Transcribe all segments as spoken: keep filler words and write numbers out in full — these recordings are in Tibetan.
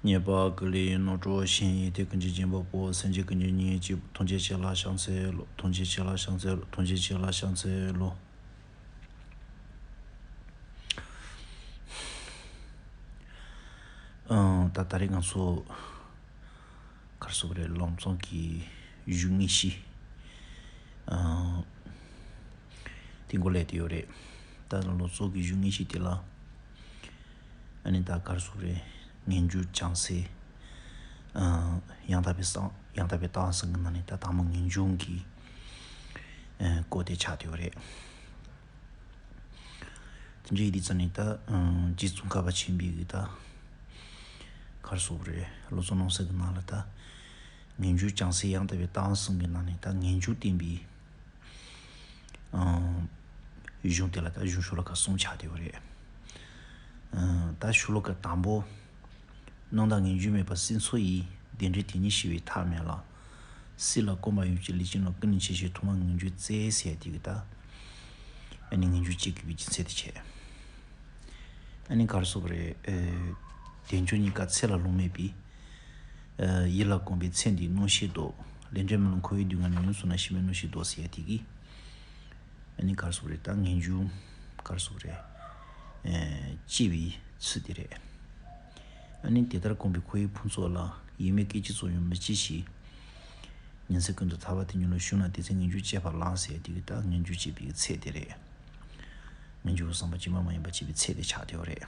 ཉེས་པ་ཀུན་ལས་རྣམ་གྲོལ་ཞིང་། ཡོན་ཏན་ཀུན་གྱི་སྦྱིན་པ་པོ། སེམས་ཅན་ཀུན་གྱི་སྙིང་རྗེ་པོ། ཐམས་ཅད་མཁྱེན་ལ་ཕྱག་འཚལ་ལོ། ཐམས་ཅད་མཁྱེན་ལ་ཕྱག་འཚལ་ལོ། ཐམས་ཅད་མཁྱེན་ལ་ཕྱག་འཚལ་ལོ། ཨང་། ད་ད་རེས་ང་ཚོ་ག་རེ་ཟེར་དགོས་རེད། ལམ་སྦྱོང་གི་གཞུང་དངོས་གཞི། ཨང་། དེ་འགོ་ལས་དེ་ཡོད་རེད། ད་ལམ་སྦྱོང་གི་གཞུང་དངོས་གཞི་དེ་ལ། ཨ་ནི་ད་ག་རེ་ཟེར་དགོས་རེད། ངེས་འབྱུང་བྱང་སེམས། ཨ། ཡང་དག་པའི་སེམས། ཡང་དག་པའི་ལྟ་བ་གསུམ་གྱི་ནང་ནས་ད་དང་པོ་ངེས་འབྱུང་གི། ཨ། སྐོར་དེ་ཆགས་བསྡད་ཡོད་རེད། དེ་འདྲ་ཡིན་དུས་ཙང་ནས་ད། ཨ། རྗེ་ཙོང་ཁ་པ་ཆེན་པོའི་གི་ད་ག་རེ་ཟེར་དགོས་རེད། བློ་བཟང་རྣམ་གསུམ་གྱི་ནང་ལ་ད་ངེས་འབྱུང་བྱང་སེམས་ཡང་དག་པའི་ལྟ་བ་གསུམ་གྱི་ནང་ནས་ད་ངེས་འབྱུང་བསྟན་པའི། ཨང་། གཞུང་དེ་ལ་ད་གཞུང་ཤོ་ལོ་ཀ་གསུམ་ཆགས་བསྡད་ཡོད་རེད། ཨང་། ད་ཤོ་ལོ་ཀ་དང་པོ། རྣམ་དག་ངེས་འབྱུང་མེད་པར་སེམས་ཚོར་ཡིས། དེ་འདྲའི་དེ་ཉིད་ཤེས་པའི་ཐབས་མེད་ལ། སྲིད་ལ་གོམས་པ་ཡོད་ཀྱང་ལུས་ཅན་ནོར། ཀུན་ནས་འཆི་ཕྱིར་ཐོག་མར་ངེས་འབྱུང་བཙལ་ཟེར་དེ་གི་ད། ཨ་ནི་ངེས་འབྱུང་བཙལ་དགོས་པའི་རྒྱུ་མཚན་དེ་བྱས། ཨ་ནི་ག་རེ་ཟེར་དགོས་རེད། ཨེ། དལ་འབྱོར་རྙེད་དཀའ་ཚེ་ལ་ལོང་མེད་པའི། ཨ། ཡིད་ལ་གོམས་པའི་ཚེ་འདིའི་སྣང་ཤས་ལྡོག། ལས་འབྲས་མི་སླུ་འཁོར་བའི་སྡུག་བསྔལ་ནི། ཡུན་སོང་ན་ཤི་བའི་སྣང་ཤས་ལྡོག་ཟེར་ཡ་དེ་གི། ཨ་ནི་ག་རེ་ཟེར་དགོས་རེད། ད་ངེས་འབྱུང་ག་རེ་ཟེར་དགོས་རེད། ཨེ། བཙལ་བའི་ཚུལ་དེ་རེད། ཨ་ནི་དེ་ལྟར་གོམས་པའི་འཁོར་བའི་ཕུང་ཚོགས་ལ། ཡིད་མེད་སྐད་ཅིག་ཙམ་ཡང་མི་སྐྱེ་ཞིང་། ཉིན་མཚན་ཀུན་ཏུ་ཐར་པ་དེ་ཉིད་ལ། བཞུགས་ན་དེ་ཚེ་ངེས་འབྱུང་སྐྱེས་པ་ལགས་ཟེར་ཡ་དེ་གི་ད་ངེས་འབྱུང་སྐྱེས་པའི་ཚེ་དེ་རེད། ངེས་འབྱུང་གི་བསམ་པ་སྐྱེས་པ་མ་ཡིན་པ་སྐྱེས་པའི་ཚེ་དེ་ཆགས་བསྡད་ཡོད་རེད།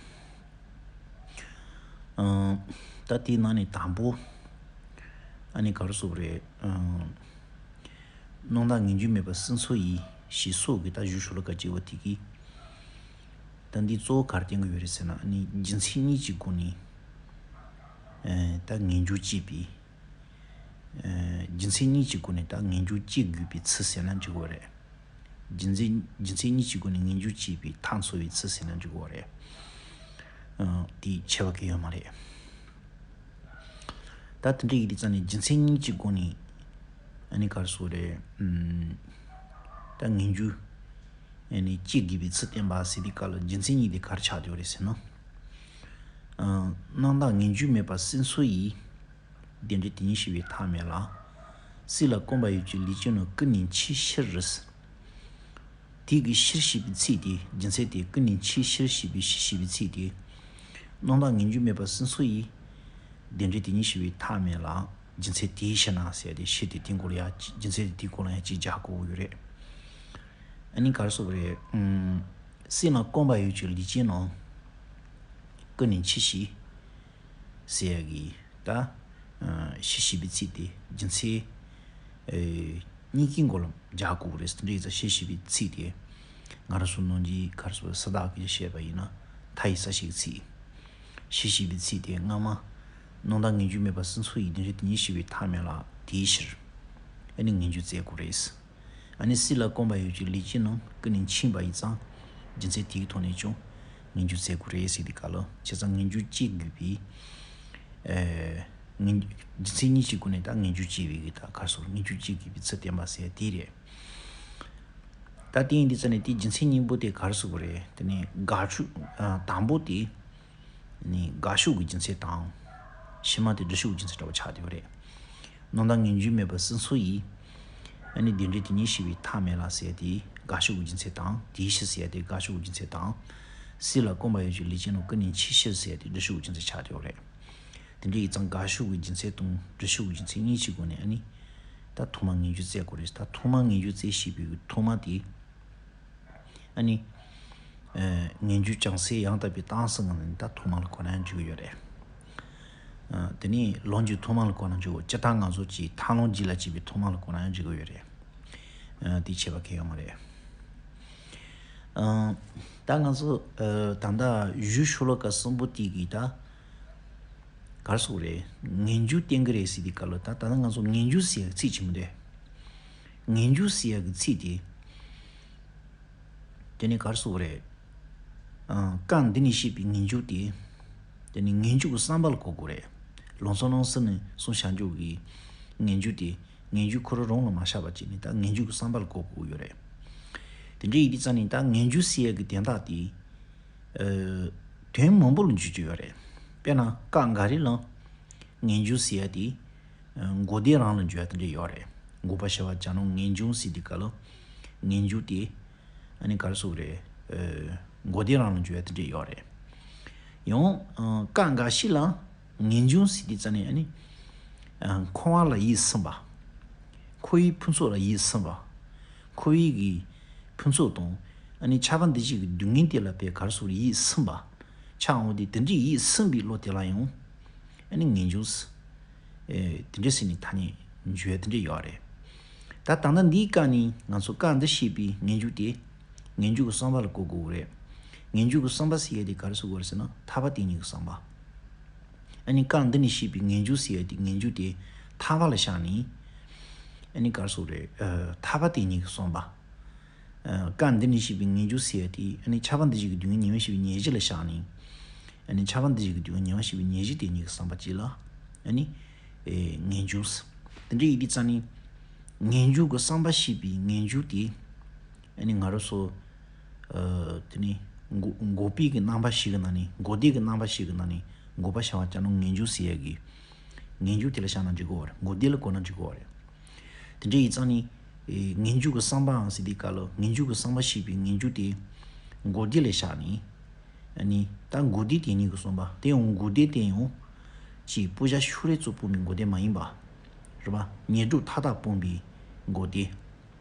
ཨང་། ད་དེའི་ནང་ནས་དང་པོ། ཨ་ནི་ག་རེ་ཟེར་དགོས་རེད། ཨང་། རྣམ་དག་ངེས་འབྱུང་མེད་པར་སེམས་ཚོར་ཡིས། ཞེས་སོགས་ཀྱི་ད་གཞུང་ཤོ་ལོ་ཀ་གཅིག་པོ་དེ་གིས། ད་འདི་གཙོ་བོ་ག་རེ་བསྟན་གྱི་ཡོད་རེད་ཟེར་ན། ཨ་ནི་རྒྱུ་མཚན་གཉིས་ཀྱི་སྒོ་ནས། ཨེ། ད་ངེས་འབྱུང་སྐྱེས་པའི། ཨེ། རྒྱུ་མཚན་གཉིས་ཀྱི་སྒོ་ནས་ད་ངེས་འབྱུང་སྐྱེ་དགོས་པའི་ཚུལ་ཟེར་ན་འགྲིག་གི་རེད། རྒྱུ་མཚན། རྒྱུ་མཚན་གཉིས་ཀྱི་སྒོ་ནས་ངེས་འབྱུང་སྐྱེས་པའི་ཐབས་འཚོལ་བའི་ཚུལ་ཟེར་ན་འགྲིག་གི་རེད། ཨ། དེ་ཁྱད་པར་གང་ཡང་ཡོད་མ་རེད། ད་དེ་འདྲ་ཡིན་དུས་ཙང་ནས་རྒྱུ་མཚན་གཉིས་ཀྱི་སྒོ་ནས། ཨ་ནི་ག་རེ་ཟེར་དགོས་རེད། ཨུམ། ད་ངེས་འབྱུང་། ཨ་ནི་སྐྱེ་དགོས་པའི་ཚུལ་བསྟན་པ་ཟེར་དུས་སྐབས་ལ་རྒྱུ་མཚན་གཉིས་དེ་ག་རེ་ཆགས་བསྡད་ཡོད་རེད་ཟེར་ན། ཨ། རྣམ་དག་ངེས་འབྱུང་མེད་པར་སེམས་ཚོར་ཡིས། དེ་འདྲའི་དེ་ཉིད་ཤེས་པའི་ཐབས་མེད་ལ། སྲིད་ལ་གོམས་པ་ཡོད་ཀྱང་ལུས་ཅན་ནོར། ཀུན་ནས་འཆི་ཕྱིར། དེ་གི་ཕྱིར་ཞེས་པའི་ཚིག་དེ། རྒྱུ་མཚན་དེ། ཀུན་ནས་འཆི་ཕྱིར་ཞེས་པའི་ཕྱིར་ཞེས་པའི་ཚིག་དེ། རྣམ་དག་ངེས་འབྱུང་མེད་པར་སེམས་ཚོར་ཡིས། དེ་འདྲའི་དེ་ཉིད་ཤེས་པའི་ཐབས་མེད་ལ། རྒྱུ་མཚན་དེའི་ཕྱིར་ན་ཟེར་ཏེ། ཕྱིར་དེ་དེའི་སྐོར་ལ་ཡང་། རྒྱུ་མཚན་དེ་དེའི་སྐོར་ལ་ཡང་གཅིག་རྒྱག་དགོས་ཡོད་རེད། ཨ་ནི་ག་རེ་ཟེར་དགོས་རེད། ཨུམ། སྲིད་ལ་གོམས་པ་ཡོད་ཀྱང་ལུས་ཅན་ནོར། ཀུན་ནས་འཆི་ཕྱིར། ཟེར་ཡ་གི་ད། ཨ། ཕྱིར་ཞེས་པའི་ཚིག་དེ་རྒྱུ་མཚན། ཨེ། གཉིས་ཀྱི་མགོ་ལ་རྒྱག་དགོས་རེད། དེ་འདྲ་ཡིན་ཙང་ཕྱིར་ཞེས་པའི་ཚིག་དེ། ང་རང་ཚོ་ནང་གི་ག་རེ་ཟེར། ས་དག་གིས་བཤད་པ་ཡིན་ན། མཐའ་ཡི་ས་ཞེས་ཀྱི་ཚིག་ཕྱིར་ཞེས་པའི་ཚིག་དེ་སྔ་མ། རྣམ་དག་ངེས་འབྱུང་མེད་པར་སེམས་ཚོར་ཡིས། དེ་འདྲའི་དེ་ཉིད་ཤེས་པའི་ཐབས་མེད་ལ། དེའི་ཕྱིར། ཨ་ནི་ངེས་འབྱུང་བཙལ་དགོས་རེད། ཨ་ནི་སྲིད་ལ་གོམས་པ་ཡོད་ཀྱང་ལུས་ཅན་ནོར། ཀུན་ནས་འཆི་བ་ཡིན་ཙང་། རྒྱུ་མཚན་དེའི་ཐོག་ནས་ཀྱང་ངེས་འབྱུང་བཙལ་དགོས་རེད་ཟེར་དུས་སྐབས་ལ། བྱས་ཙང་ངེས་འབྱུང་སྐྱེ་དགོས་པའི། ཨེ། ངེས། རྒྱུ་མཚན་གཉིས་ཀྱི་སྒོ་ནས་ད་ངེས་འབྱུང་སྐྱེ་བའི་གི་ད་ག་རེ་ཟེར། ངེས་འབྱུང་སྐྱེ་དགོས་པའི་ཚུལ་བསྟན་པ་ཟེར་དེ་རེད། ད་དེ་ཡིན་དུས་ཙང་ནས་དེའི་རྒྱུ་མཚན་གཉིས་པོ་དེ་ག་རེ་ཟེར་དགོས་རེད། དེ་ནས་དགག་ཕྱོགས། ཨ། དང་པོ་དེ། ནི་དགག་ཕྱོགས་ཀྱི་རྒྱུ་མཚན་དང་། ཕྱི་མ་དེ་སྒྲུབ་ཕྱོགས་ཀྱི་རྒྱུ་མཚན་འདྲ་བོ་ཆགས་བསྡད་ཡོད་རེད། རྣམ་དག་ངེས་འབྱུང་མེད་པར་སེམས་ཚོར་ཡིས། ཨ་ནི་དེ་འདྲའི་དེ་ཉིད་ཤེས་པའི་ཐབས་མེད་ལ་ཟེར་ཡ་དེ་དགག་ཕྱོགས་ཀྱི་རྒྱུ་མཚན་དང་། དེའི་ཕྱིར་ཟེར་ཡ་དེ་དགག་ཕྱོགས་ཀྱི་རྒྱུ་མཚན་དང་། སྲིད་ལ་གོམས་པ་ཡོད་ཀྱང་ལུས་ཅན་ནོར། ཀུན་ནས་འཆི་ཕྱིར་ཟེར་ཡ་དེ་སྒྲུབ་ཕྱོགས་ཀྱི་རྒྱུ་མཚན་ཆགས་བསྡད་ཡོད་རེད། དེ་འདྲ་ཡིན་ཙང་དགག་ཕྱོགས་ཀྱི་རྒྱུ་མཚན་དང་སྒྲུབ་ཕྱོགས་ཀྱི་རྒྱུ་མཚན་གཉིས་ཀྱི་སྒོ་ནས། ཨ་ནི་ད་ཐོག་མར་ངེས་འབྱུང་བཙལ་དགོས་རེད། ད་ཐོག་མར་ངེས་འབྱུང་བཙལ་ཞེས་པའི་ཐོག་མ་དེ། ཨ་ནི། ཨ། ངེས་འབྱུང་བྱང་སེམས་ཡང་དག་པའི་ལྟ་བ་གསུམ་གྱི་ནང་ནས་ད་ཐོག་མ་ལ་གོ་ན་ཡང་འགྲིག་གི་ཡོད་རེད། ཨ། དེ་ནས་ལམ་གྱི་ཐོག་མ་ལ་གོ་ན་འགྲིག་གོ། སྤྱིར་བཏང་ང་ཚོ་གི་མཐར་ལམ་རྒྱུད་ལ་སྐྱེས་པའི་ཐོག་མ་ལ་གོ་ན་ཡང་འགྲིག་གི་ཡོད་རེད། ཨ། དེ་ཁྱད་པར་གང་ཡང་ཡོད་མ་རེད། ཨ། ད་ང་ཚོ། ཨ། ད་ལྟ་གཞུང་ཤོ་ལོ་ཀ་གསུམ་པོ་དེ་གི་ད། ག་རེ་ཟེར་དགོས་རེད། ངེས་འབྱུང་བསྟན་གྱི་རེད་ཟེར་དུས་སྐབས་ལ། ད་ད་ལྟ་ང་ཚོ་ངེས་འབྱུང་ཟེར་ཡག་ཚིག་ཆེན་པོ་འདི། ངེས་འབྱུང་ཟེར་ཡག་གི་ཚིག་དེ། དེ་ནི་ག་རེ་ཟེར་དགོས་རེད། ཨ། སྐབས་འདི་ནས་བཤད་པའི་ངེས་འབྱུང་དེ། དེ་ནི་ངེས་འབྱུང་གི་བསམ་པ་ལ་གོ་དགོས་རེད། ལམ་སང་ལམ་སང་ནས་གསུངས་བཞག་འཇོག་གི་ངེས་འབྱུང་དེ། ངེས་འབྱུང་ཁོ་རང་རང་ལ་མ་བཞག་པ་བྱས་ནས་ད་ངེས་འབྱུང་གི་བསམ་པ་ལ་གོ་དགོས་ཡོད་རེད། དེ་འདྲ་ཡིན་དུས་ཙང་ནས་ད་ངེས་འབྱུང་ཟེར་ཡག་གི་དོན་དག་དེ། ཨ། དོན་མང་པོ་ལ་འཇུག་རྒྱུ་ཡོད་རེད། དཔེར་ན་སྐབས་འགའ་རེ་ལ། ངེས་འབྱུང་ཟེར་ཡ་དེ། ཨ། འགོག་བདེན་རང་ལ་འཇུག་ཡ་དེ་འདྲ་ཡོད་རེད། འགོག་པ་བྱ་བ་གྱ་ནོམ་ངེས་འབྱུང་ཟེར་དུས་སྐབས་ལ། ངེས་འབྱུང་དེ། ཨ་ནི་ག་རེ་ཟེར་དགོས་རེད། ཨ། འགོག་བདེན་རང་ལ་འཇུག་ཡ་དེ་འདྲ་ཡོད་རེད། ཡང་། ཨ། སྐབས་འགའ་ཞིག་ལ་ངེས་འབྱུང་ཟེར་དུས་ཙམ་ནས་ཨ་ནི། ཨ། འཁོར་བ་ལ་ཡིད་ཚིམ་པ། འཁོར་བའི་ཕུན་ཚོགས་ལ་ཡིད་ཚིམ་པ། འཁོར་བའི་གི་ཕུན་ཚོགས་དང་། ཨ་ནི་ཁྱབ་པ་འདུ་བྱེད་ཀྱི་སྡུག་བསྔལ་དེ་ལ་བས་ག་རེ་ཟེར་དགོས་རེད། ཡིད་ཚིམ་པ། ཆགས་འོང་དུས་དེ་འདྲའི་ཡིད་ཚིམ་པའི་བློ་དེ་ལ་ཡང་། ཨ་ནི་ངེས་འབྱུང་ཟེར། ཨེ། དེ་འདྲ་ཟེར་ནས་ཐ་སྙད་འཇུག་ཡ་དེ་འདྲ་ཡོད་རེད། ད་ད་ལྟ་འདིའི་སྐབས་ནི་ང་ཚོ་སྐབས་འདིར་བཤད་པའི་ངེས་འབྱུང་དེ། ངེས་འབྱུང་གི་བསམ་པ་ལ་གོ་དགོས་རེད། ངེས་འབྱུང་གི་བསམ་པ་ཟེར་ཡ་དེ་ག་རེ་ཟེར་དགོས་རེད་ཟེར་ན། ཐར་པ་དེ་ཉིད་ཀྱི་བསམ་པ། ཨ་ནི་སྐབས་འདི་ནས་བཤད་པའི་ངེས་འབྱུང་ཟེར་ཡ་དེ། ངེས་འབྱུང་དེ་ཐར་པ་ལ་བཞག་ནས། ཨ་ནི་ག་རེ་ཟེར་དགོས་རེད། ཨ། ཐར་པ་དེ་ཉིད་ཀྱི་བསམ་པ། ཨ། སྐབས་འདི་ནས་བཤད་པའི་ངེས་འབྱུང་ཟེར་ཡ་དེ། ཨ་ནི་ཁྱབ་པ་འདུ་བྱེད་ཀྱི་སྡུག་བསྔལ་ཉེ་བར་ཞི་བའི་ཉེར་ཞི་ལ་བཞག་ནས། ཨ་ནི་ཁྱབ་པ་འདུ་བྱེད་ཀྱི་སྡུག་བསྔལ་ཉེ་བར་ཞི་བའི་ཉེར་ཞི་དེ་ཉིད་ཀྱི་བསམ་པ་གཅིག་ལ། ཨ་ནི། ཨེ། ངེས་འབྱུང་ཟེར། དེ་འདྲ་ཡིན་དུས་ཙམ་ནས། ངེས་འབྱུང་གི་བསམ་པ་ཞེས་པའི་ངེས་འབྱུང་དེ། ཨ་ནི་ང་རང་ཚོ། ཨ། དེ་ནི་འགོག་འགོག་པའི་གི་རྣམ་པ་བཞི་གི་ནང་ནས། འགོག་བདེན་གྱི་རྣམ་པ་བཞི་གི་ནང་ནས། འགོག་པ་བྱ་བ་གྱ་ནོམ་ངེས་འབྱུང་ཟེར་ཡ་གི་ངེས་འབྱུང་དེ་ལ་བཞག་ན་འགྲིག་གི་ཡོད་རེད། འགོག་བདེན་ལ་གོ་ན་འགྲིག་གི་ཡོད་རེད། དེ་འདྲ་ཡིན་ཙང་ནི། ཨེ། ངེས་འབྱུང་གི་བསམ་པའམ་ཟེར་དུས་སྐབས་ལ། ངེས་འབྱུང་གི་བསམ་པ་ཞེས་པའི་ངེས་འབྱུང་དེ་འགོག་བདེན་ལ་བཞག་ནས། ཨ་ནི་ད་འགོག་བདེན་དེ་ཉིད་ཀྱི་བསམ་པ་དེ་ཡང་། འགོག་བདེན་དེ་ཡང་ཅིག་དཔེ་བྱད་ཕྱུགས་རིགས་ཚོ་སྤངས་པའི་འགོག་བདེན་མ་ཡིན་པ། རེད་པ། ཉེར་སྒྲོན་མཐའ་དག་སྤངས་པའི་འགོག་བདེན།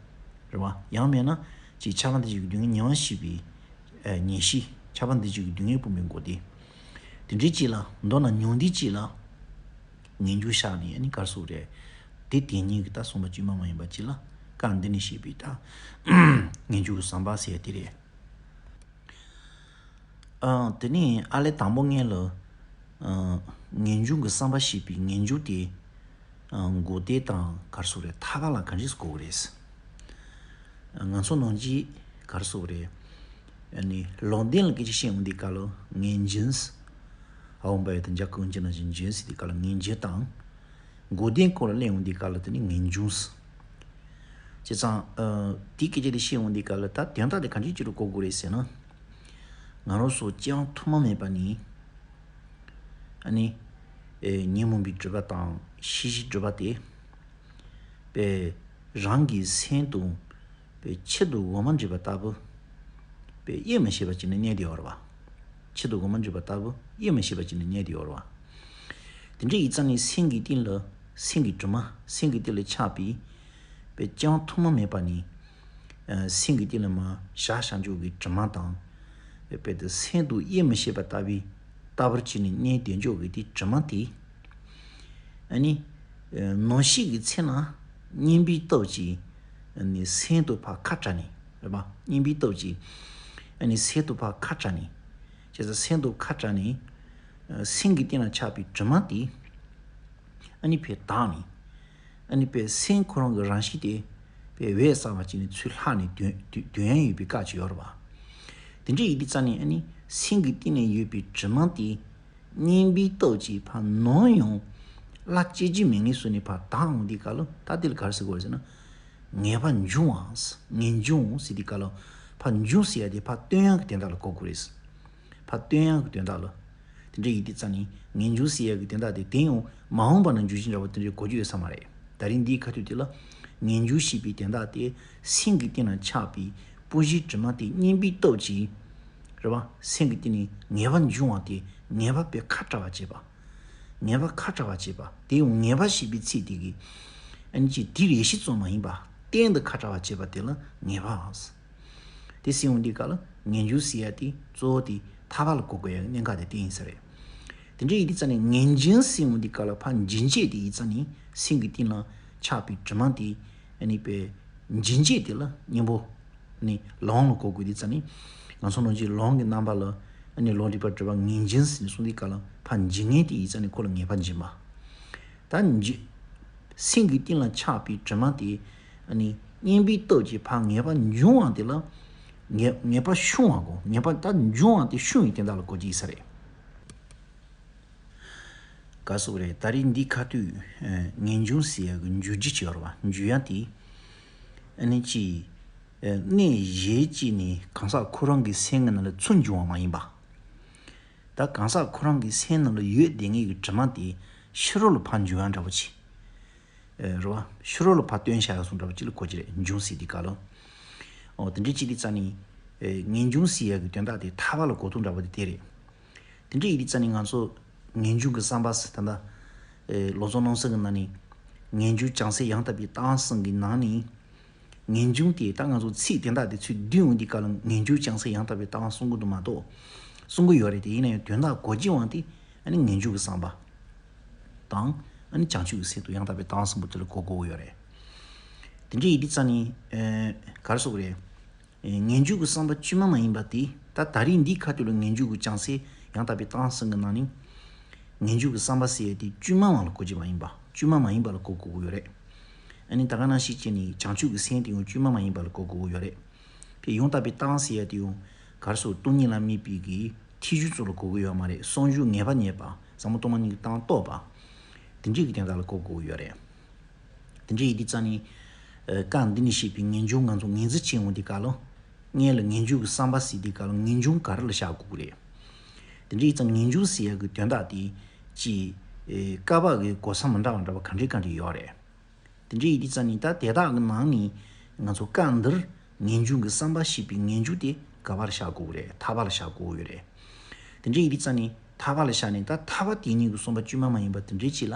རེད་པ། ཡང་མིན་ན་ཅིག་ཁྱབ་པ་འདུ་བྱེད་ཀྱི་སྡུག་བསྔལ་ཉེ་བར་ཞི་བའི། ཨ། ཉེར་ཞི། ཁྱབ་པ་འདུ་བྱེད་ཀྱི་སྡུག་བསྔལ་སྤངས་པའི་འགོག་བདེན། དེ་འདྲའི་ཅིག་ལ། མདོར་ན་ཉུང་བསྡུས་ཅིག་ལ་ངེས་འབྱུང་བཞག་ནས། ཨ་ནི་ག་རེ་ཟེར་དགོས་རེད། དེ་དེ་ཉིད་ཀྱི་ད་བསམ་པ་དཀྱུས་མ་མ་ཡིན་པ་ཅིག་ལ། སྐབས་འདི་ནས་བཤད་པའི་ད་ངེས་འབྱུང་གི་བསམ་པ་ཟེར་ཡ་དེ་རེད། ཨ། དེ་ནས་ཨ་ལས་དང་པོ་ངེས་ལ། ཨ། ངེས་འབྱུང་གི་བསམ་པ་ཞེས་པའི་ངེས་འབྱུང་དེ། ཨ། འགོག་བདེན་དང་ག་རེ་ཟེར་དགོས་རེད། ཐར་པ་ལ་ག་འདྲས་གོ་གི་རེད། ང་ཚོ་ནང་བཞིན་ག་རེ་ཟེར་དགོས་རེད། ཨ་ནི་ལུང་བསྟན་ལ་སྐད་ཆ་བཤད་འོང་དུས་སྐབས་ལ་ངེས་འབྱུང་ཟེར། ཨ། འོ་འབའ་ཡ་དང་རྒྱ་གར་གུ་འབྱུང་ན་བཞིན་འབྱུང་ཟེར་དུས་སྐབས་ལ་ངེས་འབྱུང་དང་། འགོག་བདེན་སྐོར་ལ་གླེང་འོང་དུས་སྐབས་ལ་དེ་ནི་ངེས་འབྱུང་ཟེར། བྱས་ཙང་། ཨ། དེའི་སྐད་ཆ་དེ་བཤད་འོང་དུས་སྐབས་ལ། ད་དོན་དག་དེ་ག་འདྲས་ཅིག་ལ་གོ་དགོས་རེད་ཟེར་ན། ང་རང་ཚོ་སྤྱི་བོའི་ཐོག་མ་མེད་པ་ནས། ཨ་ནི། ཨེ། ཉོན་མོངས་པའི་སྒྲིབ་པ་དང་ཤེས་བྱའི་སྒྲིབ་པ་དེ། པའི་རང་གི་སེམས་དང་། པའི་ཆེད་དུ་འོ་མ་འདྲེས་པ་ལྟ་བུ། པའི་དབྱེ་མི་ཤེས་པ་ཅིག་ནས་གནས་བསྡད་ཡོད་རེད་པ། ཆེད་དུ་འོ་མ་འདྲེས་པ་ལྟ་བུ་དབྱེ་མི་ཤེས་པ་ཅིག་ནས་གནས་བསྡད་ཡོད་རེད་པ། དེ་འདྲ་ཡིན་ཙང་ནི་སེམས་ཀྱི་གཏིང་ལ། སེམས་ཀྱི་དྲི་མ། སེམས་ཀྱི་གཏིང་ལ་ཆགས་པའི། པའི་སྤྱི་བོའི་ཐོག་མ་མེད་པ་ནས། ཨ། སེམས་ཀྱི་གཏིང་ལ་མར་བཞག་བཞག་འཇོག་གི་དྲི་མ་དང་། དཔེ་དེ་སེམས་དང་དབྱེ་མི་ཤེས་པ་ལྟ་བུའི། ལྟ་བུར་བྱས་ནས་གནས་བསྡད་འཇོག་གི་དེ་དྲི་མ་དེ། ཨ་ནི། ཨ། ནམ་ཞིག་གི་ཚེ་ན་སྙིམ་པའི་སྟོབས་ཀྱིས། ཨ་ནི་སེམས་དང་ཕར་ཁ་བྲལ་ནས། རེད་པ། སྙིམ་པའི་སྟོབས་ཀྱིས། ཨ་ནི་སེམས་དང་ཕར་ཁ་བྲལ་ནས། བྱས་ཙང་སེམས་དང་ཁ་བྲལ་ནས། ཨ། སེམས་ཀྱི་གཏིང་ལ་ཆགས་པའི་དྲི་མ་དེ། ཨ་ནི་ཕར་དག་ནས། ཨ་ནི་པའི་སེམས་ཁོ་རང་གི་རང་བཞིན་དེ་པའི་འོད་གསལ་བ་ཅིག་ནས་ཚུར་ལྷག་ནས་སྡོད་སྡོད་སྡོད་ཡ་ཡོད་པའི་སྐབས་ཅིག་ཡོད་རེད་པ། དེ་འདྲ་ཡིན་དུས་ཙང་ནས། ཨ་ནི་སེམས་ཀྱི་གཏིང་ནས་ཡོད་པའི་དྲི་མ་དེ་སྙིམ་པའི་སྟོབས་ཀྱིས་ཕར་ནམ་ཡང་བརླག་བྱེད་ཀྱི་མེད་ངེས་སུ་ནས་ཕར་དག་འོང་དུས་སྐབས་ལ། ད་དེ་ལ་ག་རེ་ཟེར་དགོས་རེད་ཟེར་ན། ངེས་པ་འབྱུང་བ། ངེས་འབྱུང་ཟེར་དུས་སྐབས་ལ། ཕར་འབྱུང་ཟེར་ཡ་དེ་ཕར་སྟོན་ཡ་གི་དོན་དག་ལ་གོ་དགོས་རེད། ཕར་སྟོན་ཡ་གི་དོན་དག་ལ། དེ་འདྲ་ཡིན་དུས་ཙང་ནས་ངེས་འབྱུང་ཟེར་ཡ་གི་དོན་དག་དེ། དེ་ཡང་མ་འོངས་པ་ན་འབྱུང་བཞིན་འདྲ་བོ་དེ་འདྲའི་གོ་རྒྱུ་ཡོད་ས་མ་རེད། ད་རིང་འདིའི་ཁ་ཐུག་དེ་ལ་ངེས་འབྱུང་ཞེས་པའི་དོན་དག་དེ། སེམས་ཀྱི་གཏིང་ན་ཆགས་པའི་སྤོང་བྱའི་དྲི་མ་དེ་སྙིམ་པའི་སྟོབས་ཀྱིས། རེད་པ། སེམས་ཀྱི་གཏིང་ནས་ངེས་པ་འབྱུང་བ་དེ། ངེས་པ་པའི་ཁ་བྲལ་བར་བྱེད་པ། ངེས་པ་ཁ་བྲལ་བར་བྱེད་པ། དེ་ཡང་ངེས་པ་ཞེས་པའི་ཚིག་དེ་གིས། ཨ་ནི་ཅིག་དེའི་རེ་ཞིག་ཙམ་མ་ཡིན་པ། གཏན་དུ་ཁ་བྲལ་བར་བྱེད་པ་དེ་ལ་ངེས་པ། དེ་ཟེར་འོང་དུས་སྐབས་ལ་ངེས་འབྱུང་ཟེར་ཡ་དེ་གཙོ་བོ་དེ་ཐར་པ་ལ་གོ་དགོས་ཡ་གི་གནད་འགག་དེ་དེ་ཡིན་ས་རེད། དེ་འདྲ་ཡིན་དུས་ཙང་ནས་ངེས་འབྱུང་ཟེར་འོང་དུས་སྐབས་ལ་ཕར་འབྱུང་བྱེད་དེ་ཡིན་ཙང་ནས། སེམས་ཀྱི་གཏིང་ལ་ཆགས་པའི་དྲི་མ་དེ། ཨ་ནི་པའི་འབྱུང་བྱེད་དེ་ལ་གཉེན་པོ། ཨ་ནི་ལམ་ལ་གོ་དགོས་དུས་ཙང་ནས། ང་ཚོ་ནང་བཞིན་ལམ་གྱི་རྣམ་པ་ལ། ཨ་ནི་ལམ་འདྲེས་པ་སྒྲིབ་པ་ངེས་འབྱུང་ཟེར་ནས་གསུངས་དུས་སྐབས་ལ། ཕར་འབྱུང་མཁན་དེ་ཡིན་ཙང་ནས་ཁོ་ལ་ངེས་པ་འབྱུང་བ། ད་འཇུ། སེམས་ཀྱི་གཏིང་ལ་ཆགས་པའི་དྲི་མ་དེ། ཨ་ནི་སྙིམ་པའི་སྟོབས་ཀྱིས་ཕར་ངེས་པ་འབྱུང་བ་དེ་ལ། ངེས་ངེས་པ་ཤོང་བ་གོ། ངེས་པ་ད་འབྱུང་བ་དེ་ཤོང་བའི་དོན་དག་ལ་གོ་རྒྱུ་ཡིན་ས་རེད། ག་སོགས་རེད། ད་རིང་འདིའི་ཁ་ཐུག་ཨ། ངེས་འབྱུང་ཟེར་ཡ་གི་འཇུག་རྒྱུ་ཅིག་ཡོད་རེད་པ། འཇུག་ཡ་དེ། ཨ་ནི་ཅི། ཨ། གནས་གཞན་གཅིག་ནས་གང་ཟག་ཁོ་རང་གི་སེམས་ཀྱི་ནང་ལ་ཚུར་འབྱུང་བ་མ་ཡིན་པ། ད་གང་ཟག་ཁོ་རང་གི་སེམས་ནང་ལ་ཡོད་བསྡད་མཁན་གྱི་དྲི་མ་དེ་ ཕྱི་རོལ་ལ་ཕར་འབྱུང་ཡ་འདྲ་པོ་ཅིག་རེད་བ། ཕྱི་རོལ་ལ་ཕར་བཏོན་བཞག་ཡ་སོང་འདྲ་པོ་ཅིག་ལ་གོ་གི་རེད། འབྱུང་ཟེར་དུས་སྐབས་ལ། འོ་དེ་འདྲའི་ཅིག་དེ་རྩ་ནི། ངེས་འབྱུང་ཟེར་ཡ་གི་དོན་དག་དེ་ཐར་པ་ལ་གོ་དོན་འདྲ་པོ་དེ་དེ་རེད། དེ་འདྲ་ཡིན་དུས་རྩ་ནི་ང་ཚོ་ངེས་འབྱུང་གི་བསམ་པ་ཟེར་ད་ལྟ། ལོ་ཙཱ་བློ་གསལ་གི་ནང་ནས། ངེས་འབྱུང་བྱང་སེམས་ཡང་དག་པའི་གཏན་གསུམ་གྱི་ནང་ནས། ངེས་འབྱུང་དེ་ད་ང་ཚོ་ཚིག་དེ་དག་དེ་ཚུར་བསྡུས་འོང་དུས་སྐབས་ལ་ངེས་འབྱུང་བྱང་སེམས་ཡང་དག་པའི་གཏན་གསུང་གི་འདུག་མ་གཏོགས། གསུང་གི་ཡོད་རེད་དེ། ཡིན་ན་ཡང་དོན་དག་གོ་རྒྱུ་དབང་དེ་ཨ་ནི་ངེས་འབྱུང་གི་བསམ་པ་དང་། ཨ་ནི་བྱང་ཆུབ་ཀྱི་སེམས་དང་ཡང་དག་པའི་གཏན་གསུམ་པོ་དེ་ལ་གོ་དགོས་ཀྱི་ཡོད་རེད། དེ་འདྲ་ཡིན་དུས་རྩ་ནི། ག་རེ་ཟེར་དགོས་རེད། ངེས་འབྱུང་གི་བསམ་པ་བཅོས་མ་མ་ཡིན་པ་དེ། ད་ད་རེས་འདིའི་ཁ་ཐུག་ལ་ངེས་འབྱུང་གི་བྱང་སེམས་ཡང་དག་པའི་གཏན་གསུམ་གྱི་ནང་ནས། ངེས་འབྱུང་གི་བསམ་པ་ཟེར་ཡ་དེ་བཅོས་མ་མ་ལ་གོ་རྒྱུ་མ་ཡིན་པ། བཅོས་མ་མ་ཡིན་པ་ལ་གོ་དགོས་ཀྱི་ཡོད་རེད། ཨ་ནི་ད་ག་ནང་བཞིན་བྱས་ནས་བྱང་ཆུབ་ཀྱི་སེམས་དེ་ཡང་བཅོས་མ་མ་ཡིན་པ་ལ་གོ་དགོས་ཀྱི་ཡོད་རེད། དེ་ཡང་དག་པའི་གཏན་ཟེར་ཡ་དེ་ཡང་ག་རེ་ཟེར། སྟོང་ཉིད་ལ་དམིགས་པའི་གི་ཐེག་གཞུང་ཚོ་ལ་གོ་གི་ཡོད་མ་རེད། གསང་གཞུང་ངེས་པ་རྙེད་པ། ཟབ་མོ་སྟོང་པ་ཉིད་ཀྱི་གཏན་རྟོགས་པ། དེ་འདྲའི་གི་དོན་དག་ལ་གོ་དགོས་ཀྱི་ཡོད་རེད། དེ་འདྲ་ཡིན་དུས་རྩ་ནི། སྐབས་འདི་ནས་བཤད་པའི་ངེས་འབྱུང་ང་ཚོ་ངོས་འཛིན་བྱེད་འོང་དུས་སྐབས་ལ། སྔོན་ལ་ངེས་འབྱུང་གི་བསམ་པ་ཟེར་དུས་སྐབས་ལ་ངེས་འབྱུང་ག་རེ་ལ་བཞག་དགོས་ཀྱི་རེད། དེ་འདྲ་ཡིན་ཙང་ངེས་འབྱུང་ཟེར་ཡ་གི་དོན་དག་དེ། ཅིག་བཀའ་བབས་ཀྱི་གོ་ས་མི་འདྲ་བ་འདྲ་བ་ག་འདྲ་ག་འདྲ་ཡོད་རེད། དེ་འདྲ་ཡིན་དུས་རྩ་ནི་ད་དེ་དག་གི་ནང་ནས་ང་ཚོ་སྐབས་འདིར་ངེས་འབྱུང་གི་བསམ་པ་ཞེས་པའི་ངེས་འབྱུང་དེ་ག་པར་བཞག་དགོས་ཀྱི་རེད། ཐར་པ་ལ་བཞག་དགོས་ཀྱི་ཡོད་རེད། དེ་འདྲ་ཡིན་དུས་རྩ་ནི་ཐར་པ་ལ་བཞག་ནས་ད་ཐར་པ་དེ་ཉིད་ཀྱི་བསམ་པ་བཅོས་མ་མ་ཡིན་པ་དེ་འདྲའི་ཅིག་ལ།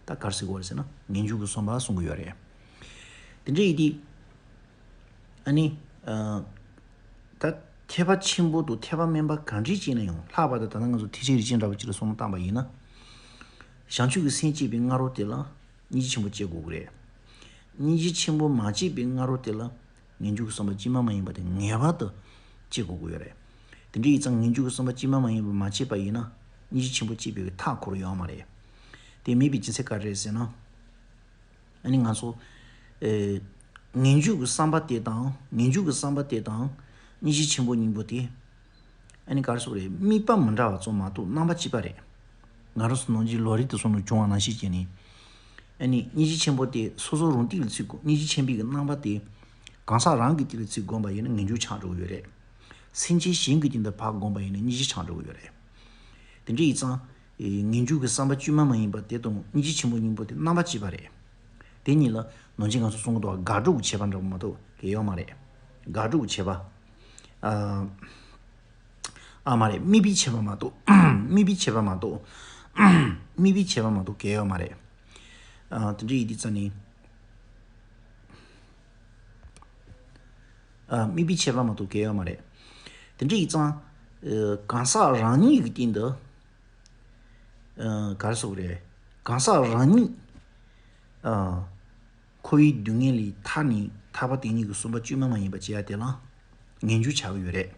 ད་ག་རེ་ཟེར་དགོས་རེད་ཟེར་ན་ངེས་འབྱུང་གི་བསམ་པ་གསུང་གི་ཡོད་རེད། དེ་འདྲ་ཡིན་དུས། ཨ་ནི། ད་ཐེག་པ་ཆེན་པོ་དང་ཐེག་པ་དམན་པ་གང་འདྲ་ཅིག་ན་ཡང་། ལྷག་པར་དུ་ད་ལྟ་ང་ཚོ་ཐེག་ཆེན་རིགས་ཅན་འདྲ་བོ་ཅིག་ལ་བསམ་བློ་བཏང་པ་ཡིན་ན། བྱང་ཆུབ་ཀྱི་སེམས་བསྐྱེད་པའི་སྔ་རོལ་དེ་ལ་སྙིང་རྗེ་ཆེན་པོ་སྐྱེ་དགོས་ཀྱི་རེད། སྙིང་རྗེ་ཆེན་པོ་མ་སྐྱེས་པའི་སྔ་རོལ་དེ་ལ་ངེས་འབྱུང་གི་བསམ་པ་བཅོས་མ་མ་ཡིན་པ་དེ་ངེས་པར་དུ་སྐྱེ་དགོས་ཀྱི་ཡོད་རེད། དེ་འདྲ་ཡིན་ཙང་ངེས་འབྱུང་གི་བསམ་པ་བཅོས་མ་མ་ཡིན་པ་མ་སྐྱེས་པ་ཡིན་ན། སྙིང་རྗེ་ཆེན་པོ་སྐྱེ་བའི་ཐབས་ཁོ་རང་ཡོད་མ་རེད། དེ་མེད་པའི་རྒྱུ་མཚན་ག་རེ་རེད་ཟེར་ན། ཨ་ནི་ང་ཚོ། ཨེ། ངེས་འབྱུང་གི་བསམ་པ་དེ་དང་། ངེས་འབྱུང་གི་བསམ་པ་དེ་དང་། སྙིང་རྗེ་ཆེན་པོ་གཉིས་པོ་དེ། ཨ་ནི་ག་རེ་ཟེར་དགོས་རེད། དམིགས་པ་མི་འདྲ་བ་ཙམ་མ་གཏོགས་རྣམ་པ་གཅིག་པ་རེད། ང་རང་ཚོ་ནང་བཞིན་ལོ་རེ་དུ་སོང་ནས་བྱུང་བ་ནང་བཞིན་བྱས་ནས། ཨ་ནི་སྙིང་རྗེ་ཆེན་པོ་དེ་སོ་སོ་རང་སྟེང་ལ་ཚུད་དགོས། སྙིང་རྗེ་ཆེན་པོའི་གི་རྣམ་པ་དེ་གང་ཟག་རང་གི་སྟེང་ལ་ཚུད་བསྒོམས་པ་ཡིན་ན་ངེས་འབྱུང་ཆགས་འགྲོ་གི་ཡོད་རེད། སེམས་ཅན་གཞན་གྱི་སྟེང་དུ་ཕར་བསྒོམས་པ་ཡིན་ན་སྙིང་རྗེ་ཆགས་འགྲོ་གི་ཡོད་རེད། དེ་འདྲ་ཡིན་ཙང་། ངེས་འབྱུང་གི་བསམ་པ་བཅོས་མ་མ་ཡིན་པ་དེ་དང་སྙིང་རྗེ་ཆེན་པོ་གཉིས་པོ་དེ་རྣམ་པ་གཅིག་པ་རེད། དེ་གཉིས་ལ་ནང་བཞིན་ང་ཚོ་གསུང་གི་འདུག་དགག་སྒྲུབ་ཀྱི་བྱེད་པ་འདྲ་པོ་མ་གཏོགས་གལ་ཡོད་མ་རེད། དགག་སྒྲུབ་ཀྱི་བྱེད་པ། ཨ། ཨ་མ་རེད། དམིགས་པའི་བྱེད་པ་མ་གཏོགས། དམིགས་པའི་བྱེད་པ་མ་གཏོགས། དམིགས་པའི་བྱེད་པ་མ་གཏོགས་གལ་ཡོད་མ་རེད། ཨ། དེ་འདྲ་ཡིན་དུས་རྩ་ནི། ཨ། དམིགས་པའི་བྱེད་པ་མ་གཏོགས་གལ་ཡོད་མ་རེད། དེ་འདྲ་ཡིན་ཙང་། ཨ། གང་ཟག་རང་ཉིད་ཀྱི་སྟེང་དུ། ཨ། ག་རེ་ཟེར་དགོས་རེད། གང་ཟག་རང་ཉིད། ཨ། འཁོར་བའི་སྡུག་བསྔལ་ལས་ཐར་ནས་ཐར་པ་དེ་ཉིད་ཀྱི་བསམ་པ་བཅོས་མ་མ་ཡིན་པ་བྱེད་ཡ་དེ་ལ་ངེས་འབྱུང་ཆགས་ཀྱི་ཡོད་རེད།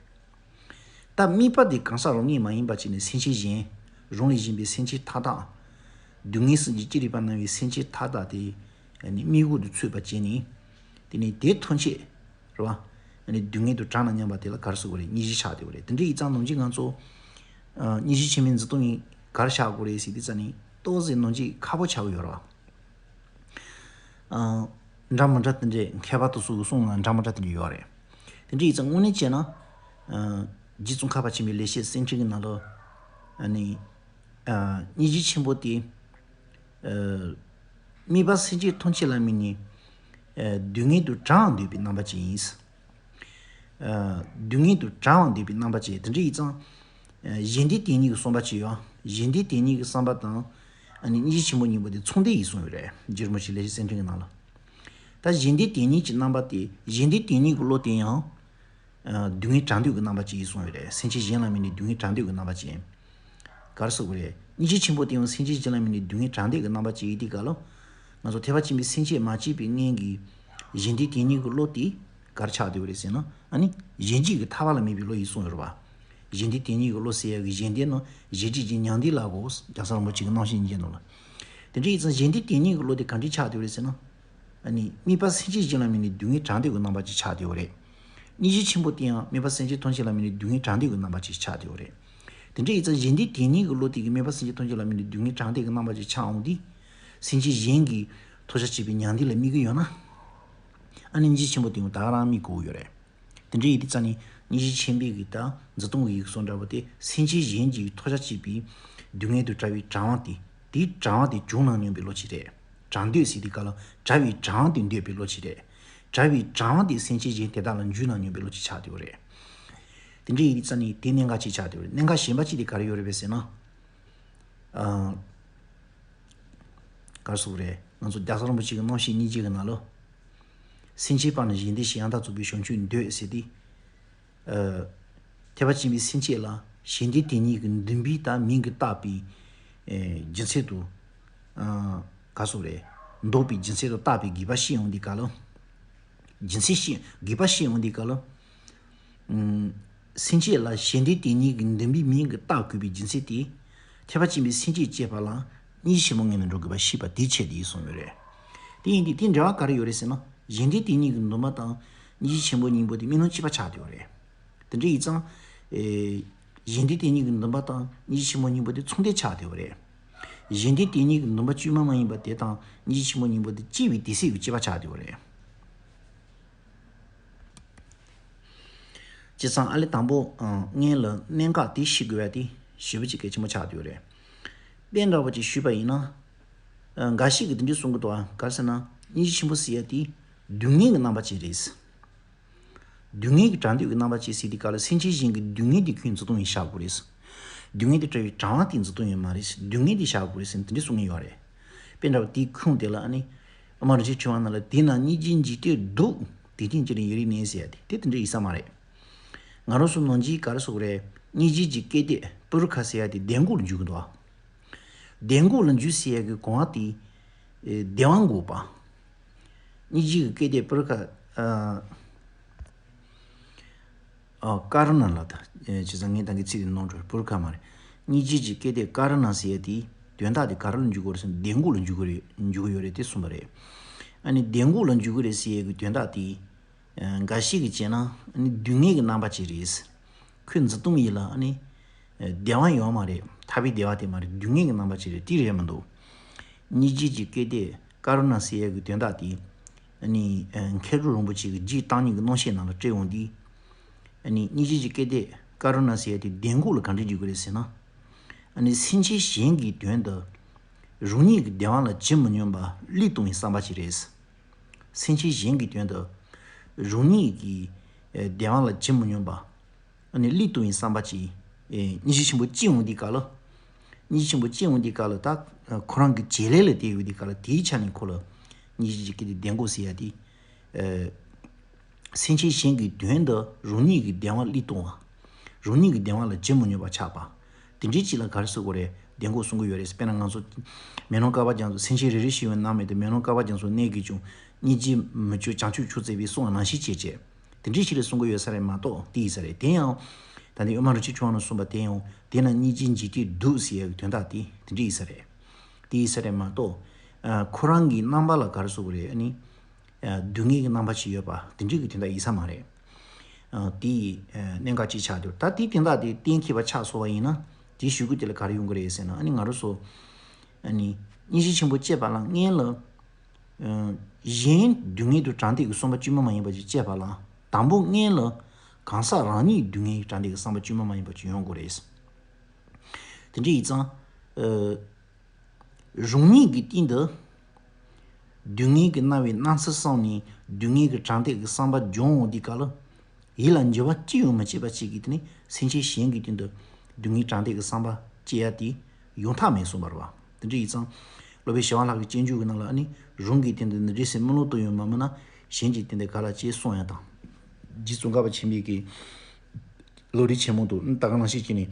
ད་དམིགས་པ་དེ་གང་ཟག་རང་ཉིད་མ་ཡིན་པ་བྱས་ནས་སེམས་ཅན་གཞན། རང་ལས་གཞན་པའི་སེམས་ཅན་མཐའ་དག། སྡུག་བསྔལ་གསུམ་གྱི་བསྐྱེད་རིགས་པ་སྣང་བའི་སེམས་ཅན་མཐའ་དག་དེ། ཨ་ནི་དམིགས་ཡུལ་དུ་ཚུད་པ་བྱས་ནས། དེ་ནས་དེ་ཐམས་ཅད། རེད་བ། ཨ་ནི་སྡུག་བསྔལ་དུ་གྲགས་ན་སྙམ་པ་དེ་ལ་ག་རེ་ཟེར་དགོས་རེད། སྙིང་རྗེ་ཆགས་བསྡད་པ་རེད། དེ་འདྲ་ཡིན་ཙང་ནམ་རྒྱུན་ང་ཚོ། ཨ། སྙིང་རྗེ་ཆེན་པོའི་འཛིན་སྟངས་ཡིན་ག་རེ་བཞག་དགོས་རེད་ཟེར་དུས་ཙ་ནི་ཏོག་ཙམ་ནམ་རྒྱུན་ཁག་པོ་ཆགས་ཀྱི་ཡོད་རེད་བ། ཨ། འདྲ་མི་འདྲ་དེ་འདྲའི་མཁས་པ་དེ་ཚོ་གི་གསུང་ལ་འདྲ་མི་འདྲ་དེ་འདྲ་ཡོད་རེད། དེ་འདྲ་ཡིན་ཙང་དངོས་གནས་བྱས་ན། ཨ། རྗེ་ཙོང་ཁ་པ་ཆེན་པོའི་ལེགས་བཤད་གསེར་ཕྲེང་གི་ནང་ལ། ཨ་ནི། ཨ། སྙིང་རྗེ་ཆེན་པོ་དེ། ཨ། དམིགས་པ་སེམས་ཅན་ཐམས་ཅད་ལ་དམིགས་ནས། ཨ། སྡུག་བསྔལ་དུ་གྲགས་འདོད་པའི་རྣམ་པ་ཅན་ཡིན། ཨ། སྡུག་བསྔལ་དུ་གྲགས་འདོད་པའི་རྣམ་པ་ཅན་དེ་འདྲ་ཡིན་ཙང་། ཨ། གཞན་སྡེ་དེ་གཉིས་ཀྱི་བསམ་པ་ཅིག་ཡོད། གཞན་སྡེ་དེ་གཉིས་ཀྱི་བསམ་པ་དང་། ཨ་ནི་སྙིང་རྗེ་ཆེན་པོ་གཉིས་པོ་དེ་མཚུངས་ལྡན་ཡིན་གསུངས་ཡོད་རེད། རྗེ་རིན་པོ་ཆེ་ལེགས་བཤད་གསེར་ཕྲེང་གི་ནང་ལ། ད་གཞན་སྡེ་དེ་གཉིས་ཀྱི་རྣམ་པ་དེ། གཞན་སྡེ་དེ་གཉིས་ཀྱི་བློ་དེ་ཡང་། ཨ། སྡུག་བསྔལ་གྲགས་འདོད་ཀྱི་རྣམ་པ་ཅིག་ཡིན་གསུངས་ཡོད་རེད། སེམས་ཅན་གཞན་ལ་དམིགས་ནས་སྡུག་བསྔལ་གྲགས་འདོད་ཀྱི་རྣམ་པ་ཅིག་ཡིན། ག་རེ་ཟེར་དགོས་རེད། སྙིང་རྗེ་ཆེན་པོ་དེ་ཡང་སེམས་ཅན་གཞན་ལ་དམིགས་ནས་སྡུག་བསྔལ་གྲགས་འདོད་ཀྱི་རྣམ་པ་ཅིག་ཡིན་དུས་སྐབས་ལ། ང་ཚོ་ཐེག་པ་ཆེན་པོའི་སེམས་བསྐྱེད་མ་བྱས་པའི་སྔོན་གྱི་གཞན་སྡེ་དེ་གཉིས་ཀྱི་བློ་དེ་ག་རེ་ཆགས་བསྡད་ཡོད་རེད་ཟེར་ན། ཨ་ནི་གཞན་གཅེས་ཀྱི་ཐར་པ་ལ་དམིགས་པའི་བློ་ཡིན་གསུངས་ཡོད་རེད་བ། གཞན་སྡེ་དེ་གཉིས་ཀྱི་བློ་ཟེར་ཡག་གི་གཞན་སྡེ་ནི་གཞན་གཅེས་ཀྱི་མྱང་འདས་ལ་གོ། རྒྱལ་སྲས་རིན་པོ་ཆེ་གི་རྣམ་བཤད་ཉན་འདུག་ལ། དེ་འདྲ་ཡིན་ཙང་གཞན་སྡེ་དེ་གཉིས་ཀྱི་བློ་དེ་ག་འདྲས་ཆགས་བསྡད་ཡོད་རེད་ཟེར་ན། ཨ་ནི་དམིགས་པ་སེམས་ཅན་གཞན་ལ་དམིགས་ནས་སྡུག་བསྔལ་གྲགས་འདོད་ཀྱི་རྣམ་པ་ཅིག་ཆགས་བསྡད་ཡོད་རེད། སྙིང་རྗེ་ཆེན་པོ་དེ་ཡང་དམིགས་པ་སེམས་ཅན་ཐམས་ཅད་ལ་དམིགས་ནས་སྡུག་བསྔལ་གྲགས་འདོད་ཀྱི་རྣམ་པ་ཅིག་ཆགས་བསྡད་ཡོད་རེད། དེ་འདྲ་ཡིན་ཙང་གཞན་སྡེ་དེ་གཉིས་ཀྱི་བློ་དེ་གིས་དམིགས་པ་སེམས་ཅན་ཐམས་ཅད་ལ་དམིགས་ནས་སྡུག་བསྔལ་གྲགས་འདོད་ཀྱི་རྣམ་པ་ཅིག་ཆགས་འོང་དུས། སེམས་ཅན་གཞན་གྱིས་ཐོབ་བྱ་བྱེད་པའི་མྱང་འདས་ལ་དམིགས་ཀྱི་ཡོད་ན། ཨ་ནི་སྙིང་རྗེ་ཆེན་པོ་དེ་ཡང་ད་ག་རང་དམིགས་དགོས་ཀྱི་ཡོད་རེད། དེ་འདྲ་ཡིན་དུས་ཙ་ནི་སྙིང་རྗེ་ཆེན་པོའི་གི་ད་འཛིན་སྟངས་ཀྱི་ཡིག་གསུང་འདྲ་པོ་དེ་སེམས་ཅན་གཞན་གྱིས་ཐོབ་བྱ་བྱེད་པའི་སྡུག་བསྔལ་དུ་བཀྲལ་བའི་དྲན་པ་དེ། དེའི་གྲང་བ་དེ་བྱུང་གནང་མྱོང་པའི་བློ་ཅིག་རེད། གྲང་འདོད་ཟེར་དུས་སྐབས་ལ་བྲལ་བའི་གྲང་བ་དེ་འདོད་པའི་བློ་ཅིག་རེད། བྲལ་བའི་གྲང་བ་དེ་སེམས་ཅན་གཞན་དེ་དག་ལ་འཇུ་གནང་མྱོང་པའི་བློ་ཅིག་ཆགས་བསྡད་ཡོད་རེད། དེ་འདྲ་ཡིན་དུས་ཙང་ནི་དེ་གནད་འགག་ཅིག་ཆགས་བསྡད་ཡོད་རེད། གནད་འགག་གཞན་པ་ཅིག་དེ་ག་རེ་ཡོད་རེད་པས་ཟེར་ན། ཨ། ག་རེ་ཟེར་དགོས་རེད། ང་ཚོ་རྒྱལ་སྲས་རིན་པོ་ཆེ་གི་རྣམ་བཤད་སྙིང་རྗེ་གི་ནང་ལ། སེམས་ཅན་པ་ནི་གཞན་སྡེ་བཞི་ཡང་དག་རྫོགས་པའི་བྱང་ཆུབ་འདོད་ཟེར་ཏེ། ཨ། ཐེག་པ་ཆེན་པོའི་སེམས་བསྐྱེད་ལ་གཞན་སྡེ་དེ་གཉིས་ཀྱི་འདུན་པའི་དང་མིང་གིས་བཏགས་པའི། ཨ། རྒྱུ་མཚན་དུ། ཨ། ག་རེ་ཟེར་དགོས་རེད། འདོགས་པའི་རྒྱུ་མཚན་དུ་བཏགས་པའི་དགོས་པ་བཤད་ཡོང་དུས་སྐབས་ལ། རྒྱུ་མཚན་བཤད། དགོས་པ་བཤད་ཡོང་དུས་སྐབས་ལ། ཨུམ། སེམས་བསྐྱེད་ལ་གཞན་སྡེ་དེ་གཉིས་ཀྱི་འདུན་པའི་མིང་གིས་བཏགས་དགོས་པའི་རྒྱུ་མཚན་དེ། ཐེག་པ་ཆེན་པོའི་སེམས་བསྐྱེད་བསྐྱེད་པ་ལ་སྙིང་རྗེ་ཆེན་པོ་ངེས་ནས་འགྲོ་དགོས་པ་ཤེས་པ་དེའི་ཆེད་དུ་ཡིན་གསུངས་ཡོད་རེད། དེ་ཡིན་དུས་དེ་འབྲེལ་བ་ག་རེ་ཡོད་རེད་ཟེར་ན། གཞན་སྡེ་དེ་གཉིས་ཀྱི་འདུན་པ་དང་སྙིང་རྗེ་ཆེན་པོ་སྙིང་པོ་དེ་མི་སྣང་གཅིག་པ་ཆགས་བསྡད་ཡོད་རེད། དེ་འདྲ་ཡིན་ཙང་། ཨེ། གཞན་སྡེ་དེ་གཉིས་ཀྱི་འདུན་པ་དང་སྙིང་རྗེ་ཆེན་པོ་སྙིང་པོ་དེ་མཚུངས་ལྡན་ཆགས་བསྡད་ཡོད་རེད། གཞན་སྡེ་དེ་གཉིས་ཀྱི་འདུན་པ་བཅོས་མ་མ་ཡིན་པ་དེ་དང་སྙིང་རྗེ་ཆེན་པོ་སྙིང་པོ་དེ་སྐྱེ་བའི་དུས་ཚོད་ཀྱི་གཅིག་པ་ཆགས་བསྡད་ཡོད་རེད། བྱས་ཙང་ཨ་ལས་དང་པོ་ཨ་སྔོན་ལ་གནད་འགག་དེ་ཤེས་དགོས་པ་དེ་ཞེ་པོ་ཅིག་གལ་ཆེན་པོ་ཆགས་བསྡད་ཡོད་རེད། དཔེ་འདྲ་བོ་ཅིག་ཞུས་པ་ཡིན་ན། ཨ་འགའ་ཞིག་གིས་དེ་འདྲ་གསུང་གི་འདུག་ཨ་ག་རེ་ཟེར་ན་སྙིང་རྗེ་ཆེན་པོ་ཟེར་ཡ་དེ་སྡུག་བསྔལ་གྱི་རྣམ་པ་ཅིག་རེད། སྡུག་བསྔལ་གྱི་གྲང་འདོད་ཀྱི་རྣམ་པ་ཅིག་ཟེར་དུས་སྐབས་ལ་སེམས་ཅན་གཞན་གྱི་སྡུག་བསྔལ་དེ་ཁོའི་འཛིན་སྟངས་ཡིན་བཞག་དགོས་རེད། སྡུག་བསྔལ་དེ་བྲལ་བའི་གྲང་བ་དེ་འཛིན་སྟངས་ཡིན་མ་རེད། སྡུག་བསྔལ་དེ་བཞག་དགོས་རེད་ཟེར་དེ་འདྲ་གསུང་གི་ཡོད་རེད། དཔེ་འདྲ་བ་དེའི་ཁུངས་དེ་ལ་ཨ་ནི། ཨ་མ་རིན་ཆེན་ཆོས་དབང་ནང་ལ་དེས་ན་སྙིང་རྗེའི་འཇིག་རྟེན་སྡུག་དེ་སྟེང་ཅི་རིང་ཡུན་རིང་གནས་ཟེར་ཡ་དེ་དེ་དེ་འདྲ་ཡིན་ས་མ་རེད། ང་རང་ཚོ་ནང་གི་ག་རེ་ཟེར་དགོས་རེད། སྙིང་རྗེ་གི་སྐད་དེ་པུ་རུ་ཁ་ཟེར་ཡ་དེ་ལྡན་གོ་ལ་འཇུག་གི་འདུག་ཨ། ལྡན་གོ་ལ་འཇུག་ཟེར་ཡ་གི་གོ་བ་དེ། ཨེ། བདེ་བ་འགོག་པ། སྙིང་རྗེ་གི་སྐད་དེ་པུ་རུ་ཁ། ཨ། ཨ། ཀ་རུ་ཎ་ལ་ད། ཨེ། བྱས་ཙང་ངས་ད་གིན་ཚིག་དེ་ནོར་འགྲོ་རེད། པུ་རུ་ཁ་མ་རེད། སྙིང་རྗེ་གི་སྐད་དེ་ཀ་རུ་ཎ་ཟེར་ཡ་དེ། དོན་དག་དེ་ག་རེ་ལ་འཇུག་གི་ཡོད་རེད་ཟེར་ན་ལྡན་གོ་ལ་འཇུག་གི་རེད། འཇུག་གི་ཡོད་རེད་དེ་གསུངས་པ་རེད། ཨ་ནི་ལྡན་གོ་ལ་འཇུག་གི་རེད་ཟེར་ཡ་གི་དོན་དག་དེ། ཨ། འགའ་ཞིག་གིས་བྱས་ན་ཨ་ནི་སྡུག་བསྔལ་གྱི་རྣམ་པ་ཅིག་རེད། ཁོའི་འཛིན་སྟངས་ཡིན་ལ་ཨ་ནི། ཨ། བདེ་བ་ཡོད་མ་རེད། ཐར་པའི་བདེ་བ་དེ་མ་རེད། སྡུག་བསྔལ་གྱི་རྣམ་པ་ཅིག་རེད། དེ་རེད་མི་འདུག་སྙིང་རྗེ་གི་སྐད་དེ་ཀ་རུ་ཎ་ཟེར་ཡ་གི་དོན་དག་དེ། ཨ་ནི། ཨ། མཁས་གྲུབ་རིན་པོ་ཆེ་གི་རྗེ་བསྟན་གཉིས་ཀྱི་རྣམ་བཤད་ནང་ལ་བཀྲལ་འོང་དུས། ཨ་ནི་སྙིང་རྗེ་གི་སྐད་དེ་ཀ་རུ་ཎ་ཟེར་ཡ་དེ་ལྡན་གོ་ལ་ག་འདྲ་འཇུག་གི་རེད་ཟེར་ན། ཨ་ནི་སེམས་ཅན་གཞན་གྱི་དོན་དུ་རང་ཉིད་ཀྱི་བདེ་བ་ལ་བྱེད་མི་སྙམ་པ་བློས་གཏོང་བའི་བསམ་པ་ཅིག་རེད། སེམས་ཅན་གཞན་གྱི་དོན་དུ་རང་ཉིད་ཀྱི་བདེ་བ་ལ་བྱེད་མི་སྙམ་པ། ཨ་ནི་བློས་གཏོང་བའི་བསམ་པ་ཅིག་ཨེ། སྙིང་རྗེ་ཆེན་པོ་སྐྱེ་འོང་དུས་སྐབས་ལ། སྙིང་རྗེ་ཆེན་པོ་སྐྱེ་འོང་དུས་སྐབས་ལ་ད་ཁོ་རང་གི་བྱེད་ལས་ལ་བལྟས་ཡོང་དུས་སྐབས་ལ་དེའི་ཆ་ནས་ཁོ་ལ་སྙིང་རྗེ་གི་སྐད་དེ་ལྡན་གོ་ཟེར་ཡ་དེ། ཨེ། སེམས་ཅན་གཞན་གྱི་དོན་དུ་རང་ཉིད་ཀྱི་བདེ་བ་བློས་གཏོང་བ། རང་ཉིད་ཀྱི་བདེ་བ་ལ་བྱེད་མི་སྙམ་པ་ཆགས་པ། དེ་འདྲའི་ཅིག་ལ་ག་རེ་ཟེར་དགོས་རེད། ལྡན་གོ་གསུང་གི་ཡོད་རེད། དཔེར་ན་ང་ཚོ་མེ་ལོང་ཀ་པ་རྒྱ་མཚོ། སེམས་ཅན་རེ་རེ་བཞིན་ཡང་ནམ་མེད་དུ། མེ་ལོང་ཀ་པ་རྒྱ་མཚོ་གནས་ཀྱི་བྱུང་། སྙིང་རྗེ་མི་བསྐྱོད་བྱང་ཆུབ་མཆོག་བརྩེགས་པའི་གསུང་བ་ནང་བཞིན་བྱས་བྱས། དེ་འདྲའི་ཞིག་ལ་གསུང་གི་ཡོད་ས་རེད་མ་གཏོགས་དེ་ཡིན་ས་རེད། དེ་ཡང་། ད་ལྟ་ཨ་མ་རིན་ཆེན་ཆོས་དབང་ནས་གསུངས་པ་དེ་ཡང་དེས་ན་སྙིང་རྗེའི་འཇིག་རྟེན་སྡུག་ཟེར་ཡག་གི་དོན་དག་དེ་དེ་འདྲ་ཡིན་ས་རེད། དེ་ཡིན་ས་རེད་མ་གཏོགས། ཨ། ཁོ་རང་གི་རྣམ་པ་ལ་ག་རེ་ཟེར་དགོས་རེད། ཨ་ནི། ཨ། སྡུག་བསྔལ་གྱི་རྣམ་པ་ཞིག་ཡོད་པ་དེ་འདྲའི་གི་དོན་དག་ཡིན་ས་མ་རེད། ཨ། དེ་ཡི། ཨ། གནད་འགག་ཅིག་ཆགས་འདུག་ད་དེའི་དོན་དག་དེ་གཏན་འཁེལ་བ་ཆགས་སོང་བ་ཡིན་ན་དེའི་གཞུག་གུ་དེ་ལ་ག་རེ་ཡོང་གི་རེད་ཟེར་ན། ཨ་ནི་ང་རང་ཚོ། ཨ་ནི། སྙིང་རྗེ་ཆེན་པོ་སྐྱེས་པ་ལ་སྔོན་ལ། ཨ། གཞན་སྡུག་བསྔལ་དུ་དྲན་འདོད་ཀྱི་བསམ་པ་བཅོས་མ་མ་ཡིན་པ་ཅིག་སྐྱེས་པ་ལ། དང་པོ་སྔོན་ལ་གང་ཟག་རང་ཉིད་སྡུག་བསྔལ་དྲན་འདོད་ཀྱི་བསམ་པ་བཅོས་མ་མ་ཡིན་པ་ཅིག་ཡོང་དགོས་རེད། དེ་འདྲ་ཡིན་ཙང་། ཨ། རང་ཉིད་ཀྱི་སྟེང་དུ་སྡུག་བསྔལ་གྱི་སྣང་བའི་སྣང་ཚུལ་བསམས་ནས་སྡུག་བསྔལ་གྱི་དྲན་འདོད་ཀྱི་བསམ་པ་སྦྱོང་འོང་དུས་སྐབས་ལ། ཡིད་ལ་འགྱུར་བ་ཅི་ཡང་མི་བྱེད་པ་ཅིག་གིས་དེ་ནི་སེམས་ཅན་གཞན་གྱི་སྟེང་དུ་སྡུག་བསྔལ་དྲན་འདོད་ཀྱི་བསམ་པ་སྐྱེ་ཡ་དེ་ཡོང་ཐབས་མེད་གསུངས་པ་རེད་པ། དེ་འདྲ་ཡིན་ཙང་། སློབ་དཔོན་ཞི་བ་ལྷ་གི་སྤྱོད་འཇུག་གི་ནང་ལ་ཨ་ནི། རང་གི་སྟེང་དུ་ནི་འདྲེ་སྲིན་མི་ལོག་ཏུ་ཡང་མ་མོས་ན། གཞན་གྱི་སྟེང་དུ་ག་ལ་ཅེས་གསུང་ཡ་དང་། རྗེ་ཙོང་ཁ་པ་ཆེན་པོའི་གི་བློ་རིག་ཆེན་མོ་དུ་ད་ག་ནང་བཞིན་བྱས་ནས།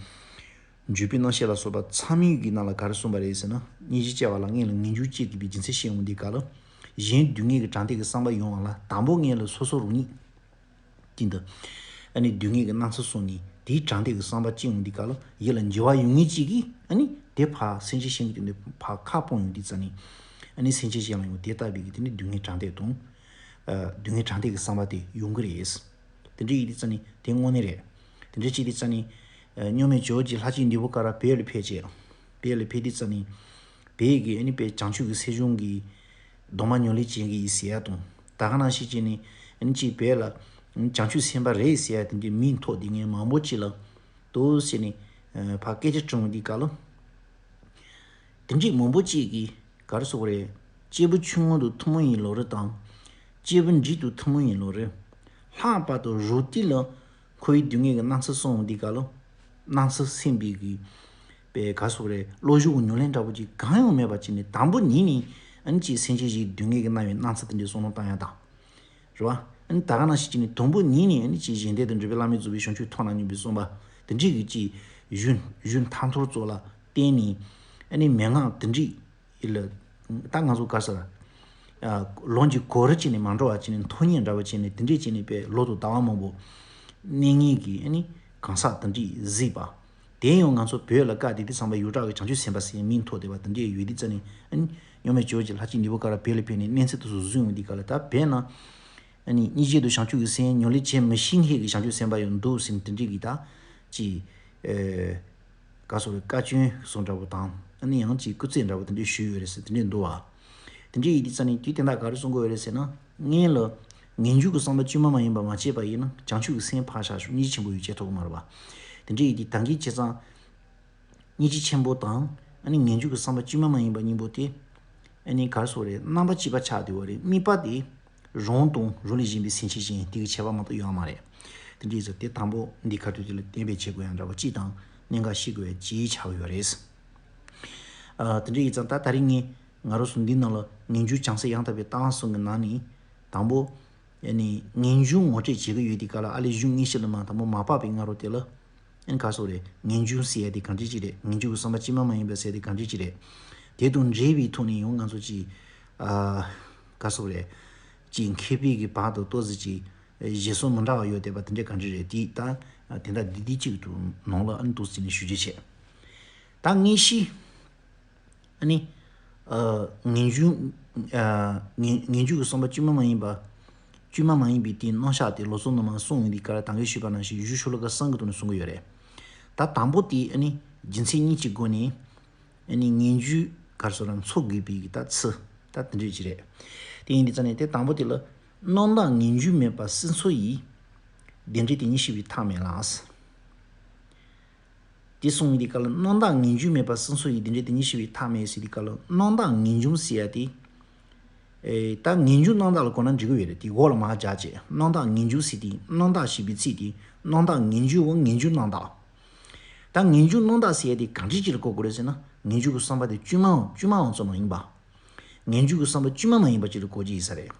འཇུག་པའི་རྣམ་བཤད་ལ་སོགས་པ་ཚང་མའི་གི་ནང་ལ་ག་རེ་གསུངས་པ་རེད་ཟེར་ན། སྙིང་རྗེ་སྐྱེ་བ་ལ་སྔོན་ལ་ངེས་འབྱུང་སྐྱེ་དགོས་པའི་རྒྱུ་མཚན་བཤད་འོང་དུས་སྐབས་ལ། གཞན་སྡུག་བསྔལ་གྱི་དྲན་འདོད་ཀྱི་བསམ་པ་ཡོང་བ་ལ་དང་པོ་སྔོན་ལ་སོ་སོ་རང་ཉིད་སྟེང་དུ། ཨ་ནི་སྡུག་བསྔལ་གྱི་སྣང་ཚུལ་བསམས་ནས་དེའི་དྲན་འདོད་ཀྱི་བསམ་པ་སྐྱེ་འོང་དུས་སྐབས་ལ་ཡིད་ལ་འགྱུར་བ་ཡོང་ངེས་ཅིག་གིས། ཨ་ནི་དེ་ཕར་སེམས་ཅན་གཞན་གྱི་སྟེང་དུ་ཕར་ཁ་སྤོང་ཡོང་དུས་ཙ་ནི། ཨ་ནི་སེམས་ཅན་གཞན་ལ་ཡང་དེ་ལྟ་བུའི་གི་དེ་ནི་སྡུག་བསྔལ་དྲན་འདོད་དང་། ཨ། སྡུག་བསྔལ་དྲན་འདོད་ཀྱི་བསམ་པ་དེ་ཡོང་གི་རེད། དེ་འདྲ་ཡིན་དུས་ཙ་ནི་དེ་དངོས་གནས་རེད། དེ་འདྲ་བྱེད་དུས་ཙ་ནི། ཨ། སྙིགས་མའི་ཇོ་བོ་རྗེ་ལྷ་ཆེན་འདི་པོ་ཀ་ར་བོད་ལ་ཕེབས་བྱས། བོད་ལ་ཕེབས་དུས་ཙ་ནི། བོད་ཀྱི་ཨ་ནི་དཔེ་བྱང་ཆུབ་ཀྱི་སེམས་བྱུང་གི་གདོང་པ་ཉམས་ལེན་བྱེད་མཁན་ཡིན་ཟེར་ཡ་དང་། ད་ག་ནང་བཞིན་བྱས་ནས་ཨ་ནི་ཅིག་བོད་ལ་བྱང་ཆུབ་སེམས་དཔའ་རེད་ཟེར་ཡ་དེ་འདྲའི་མིང་ཐོགས་བསྡད་མཁན་མང་པོ་ཅིག་ལ་འདུག་ཟེར་ནས། ཨ། ཕར་སྐད་ཆ་དྲིས་འོང་དུས་སྐབས་ལ། དེ་འདྲའི་མང་པོ་ཅིག་གིས་ག་རེ་ཟེར་དགོས་རེད། སྐྱེས་བུ་ཆུང་ངུ་དང་ཐུན་མོང་བའི་བློ་རིག་དང་། སྐྱེས་བུ་འབྲིང་དང་ཐུན་མོང་བའི་བློ་རིག། ལྷག་པར་དུ་རང་སྟེང་ལ་འཁོར་བའི་སྡུག་བསྔལ་གྱི་སྣང་ཚུལ་གསུངས་འདི་ག་ལ། སྣང་ཚུལ་སེམས་པའི་གི་པའི་ག་རེ་ཟེར་དགོས་རེད། བློ་ཞུགས་ཀྱི་ཉམས་ལེན་འདྲ་པོ་ཅིག་གང་ཡང་མེད་པ་བྱས་ནས་དང་པོ་ཉིད་ནས་ཨ་ནི་ཅིག་སེམས་ཅན་ཞིག་སྡུག་བསྔལ་གྱི་སྣང་བའི་སྣང་ཚུལ་དེ་འདྲའི་བསམ་བློ་བཏང་ཡ་དང་། རེད་བ། ཨ་ནི་ད་ག་ནང་བཞིན་བྱས་ནས་དང་པོ་ཉིད་ནས་ཨ་ནི་ཅིག་གཞན་དོན་དུ་འགྲུབ་པའི་བླ་མེད་རྫོགས་པའི་བྱང་ཆུབ་ཐོབ་ན་སྙམ་པའི་བསམ་པ་དེ་འདྲའི་གི་ཅིག་ཞུན་ཞུན་ཐང་ཐོར་ཚོ་ལ་བརྟེན་ནས་ཨ་ནི་མན་ངག་དེ་འདྲའི་ཡིད་ལ། ད་ང་ཚོ་ག་རེ་ཟེར། ལོངས་ཀྱི་གོ་རིམ་བྱས་ནས་མ་འགྲོ་བ་བྱས་ནས་ཐོ་རྙེད་འདྲ་བ་བྱས་ནས་དེ་འདྲས་བྱས་ནས་པའི་ལོ་དང་ཟླ་བ་མང་པོ་གནས་ངེས་ཀྱི་ཨ་ནི་གང་ཟག་དེ་འདྲས་གཟིགས་པ། དེ་ཡང་ང་ཚོ་བོད་ལ་བཀའ་དེ་དུས་ཚང་པ་ཡོངས་གྲགས་ཀྱི་བྱང་ཆུབ་སེམས་དཔའ་ཟེར་མིང་ཐོགས་བསྡད་པ་དེ་འདྲས་ཡོད་དུས་ཙ་ནས་ཨ་ནི་སྙོན་མོས་བྱོས་ཀྱི་ལྷ་གཅིག་འདི་པོ་ཀ་ར་བོད་ལ་ཕེབས་ནས་གནས་ཚུལ་དེ་ཚོ་བཟུང་ཡོང་དུས་ག་ལ། ད་བོད་ན་ཨ་ནི་སྙིང་རྗེ་དང་བྱང་ཆུབ་ཀྱི་སེམས་ཉམས་ལེན་བྱེད་མི་ཤེས་མཁན་གྱི་བྱང་ཆུབ་སེམས་དཔའ་ཡང་འདུག་ཟེར་ནས་དེ་འདྲས་ཀྱི་ད་ཅི། ག་རེ་ཟེར་དགོས་རེད། བཀའ་བཀྱོན་སོགས་འདྲ་པོ་དང་ཨ་ནི་ཡང་ཅིག་སྐུལ་ཚིག་འདྲ་པོ་དེ་འདྲས་ཞུས་ཡོད་རེད་ཟེར་དེ་འདྲས་འདུག་བ། དེ་འདྲས་ཡིན་དུས་ཙ་ནས་དུས་དེ་འདྲ་ག་རེ་གསུང་གི་ཡོད་རེད་ཟེར་ན། སྔོན་ལ་ངེས་འབྱུང་གི་བསམ་པ་བཅོས་མ་མ་ཡིན་པ་མ་སྐྱེས་པ་ཡིན་ན་བྱང་ཆུབ་ཀྱི་སེམས་ཕར་བཞག་ཤོག་སྙིང་རྗེ་ཆེན་པོ་ཡོད་ཅེས་ཐོག་གི་མ་རེད་བ། དེ་འདྲས་ཡིན་དུས་ད་གིན་བྱས་ཙང་། སྙིང་རྗེ་ཆེན་པོ་དང་ཨ་ནི་ངེས་འབྱུང་གི་བསམ་པ་བཅོས་མ་མ་ཡིན་པ་གཉིས་པོ་དེ། ཨ་ནི་ག་རེ་ཟེར་དགོས་རེད། རྣམ་པ་གཅིག་པ་ཆགས་བསྡད་པ་རེད། དམིགས་པ་དེ་རང་དང་རང་ལས་གཞན་པའི་སེམས་ཅན་གཞན་དེ་གི་ཁྱད་པར་མ་གཏོགས་ཡོད་མ་རེད། དེ་འདྲ་ཡིན་ཙང་དེ་དང་པོ་འདི་ཁ་ཐུག་དེ་ལ་གཏན་འབེབས་བྱེད་དགོས་ཡ་འདྲ་པོ་གཅིག་དང་གནད་འགག་ཤེས་དགོས་ཡ་གཅིག་ཆགས་ཡོད་རེད། ཨ། དེ་འདྲ་ཡིན་ཙང་ད་ད་རིང་ངས་ང་རང་ཚོ་འདི་ནང་ལ་ངེས་འབྱུང་བྱང་སེམས་ཡང་དག་པའི་ལྟ་བ་གསུམ་གྱི་ནང་ནས་དང་པོ། ཨ་ནི་ངེས་འབྱུང་ངོ་སྤྲོད་བྱེད་ཀྱི་ཡོད་དུས་ག་ལ་ཨ་ལས་གཞུང་དངོས་གཞི་ལ་མ་དང་པོ་མ་བབས་པའི་སྔ་རོལ་དེ་ལ། ཨ་ནི་ག་རེ་ཟེར་དགོས་རེད། ངེས་འབྱུང་ཟེར་ཡ་དེ་གང་འདྲ་ཅིག་རེད། ངེས་འབྱུང་གི་བསམ་པ་བཅོས་མ་མ་ཡིན་པ་ཟེར་ཡ་དེ་གང་འདྲ་ཅིག་རེད། དེ་དང་འབྲེལ་བའི་ཐོག་ནས་ཡང་ང་ཚོ་ཅིག་ཨ། ག་རེ་ཟེར་དགོས་རེད། ཅིག་མཁས་པའི་གི་བར་དུ་ཏོག་ཙམ་ཅིག་བཞེད་སྲོལ་མི་འདྲ་བ་ཡོད་བསྡད་པ་དེ་འདྲ་གང་འདྲ་རེད། དེ་ད་དེ་འདྲ་འདི་འདི་གཅིག་ཏུ་ནང་ལ་ཨ་ནི་ཏོག་ཙམ་ནས་ཞུ་རྒྱུ་བྱས། ད་དངོས་གཞི། ཨ་ནི། ཨ། ངེས་འབྱུང་། ཨ། ངེས་ངེས་འབྱུང་གི་བསམ་པ་བཅོས་མ་མ་ཡིན་པ། བཅོས་མ་མ་ཡིན་པའི་དེའི་རྣམ་གཞག་དེ་ལོ་ཙཱ་བ་རྣམས་གསུངས་ཡོད་དུས་ག་ལ་ད་གིན་ཞུས་པ་ནང་བཞིན་གཞུང་ཤོ་ལོ་ཀ་གསུམ་གྱི་ཐོག་ནས་གསུང་གི་ཡོད་རེད། ད་དང་པོ་དེ་ཨ་ནི་རྒྱུ་མཚན་གཉིས་ཀྱི་སྒོ་ནས་ཨ་ནི་ངེས་འབྱུང་ག་རེ་ཟེར་རམ་འཚོལ་དགོས་པའི་ད་ཚུལ་ད་དེ་འདྲ་ཅིག་རེད། དེ་ཡིན་དུས་ཙ་ནས་དེ་དང་པོ་དེ་ལ་རྣམ་དག་ངེས་འབྱུང་མེད་པ་སྲིད་མཚོ་ཡི། བདེན་འབྲེལ་དེ་ཉིད་ཤེས་པའི་ཐབས་མེད་ལ། དེ་གསུངས་ཡོད་དུས་ག་ལ་རྣམ་དག་ངེས་འབྱུང་མེད་པ་སྲིད་མཚོ་ཡི། བདེན་འབྲེལ་དེ་ཉིད་ཤེས་པའི་ཐབས་མེད་ཟེར་དུས་ག་ལ་རྣམ་དག་ངེས་འབྱུང་ཟེར་ཡ་དེ། ཨེ། ད་ངེས་འབྱུང་རྣམ་དག་ལ་གོ་ན་འགྲིག་གི་ཡོད་རེད། དེ་འོག་ལ་མར་སྦྱར་བྱས་རྣམ་དག་ངེས་འབྱུང་ཟེར་དུས་རྣམ་དག་ཞེས་པའི་ཚིག་དེ་རྣམ་དག་ངེས་འབྱུང་འོ་ངེས་འབྱུང་རྣམ་དག་ད་ངེས་འབྱུང་རྣམ་དག་ཟེར་ཡ་དེ་གང་འདྲ་ཅིག་ལ་གོ་དགོས་རེད་ཟེར་ན་ངེས་འབྱུང་གི་བསམ་པ་དེ་བཅོས་མའམ་བཅོས་མའམ་ཙམ་མ་ཡིན་པ། ངེས་འབྱུང་གི་བསམ་པ་བཅོས་མ་མ་ཡིན་པ་ཅིག་ལ་གོ་རྒྱུ་ཡིན་ས་རེད།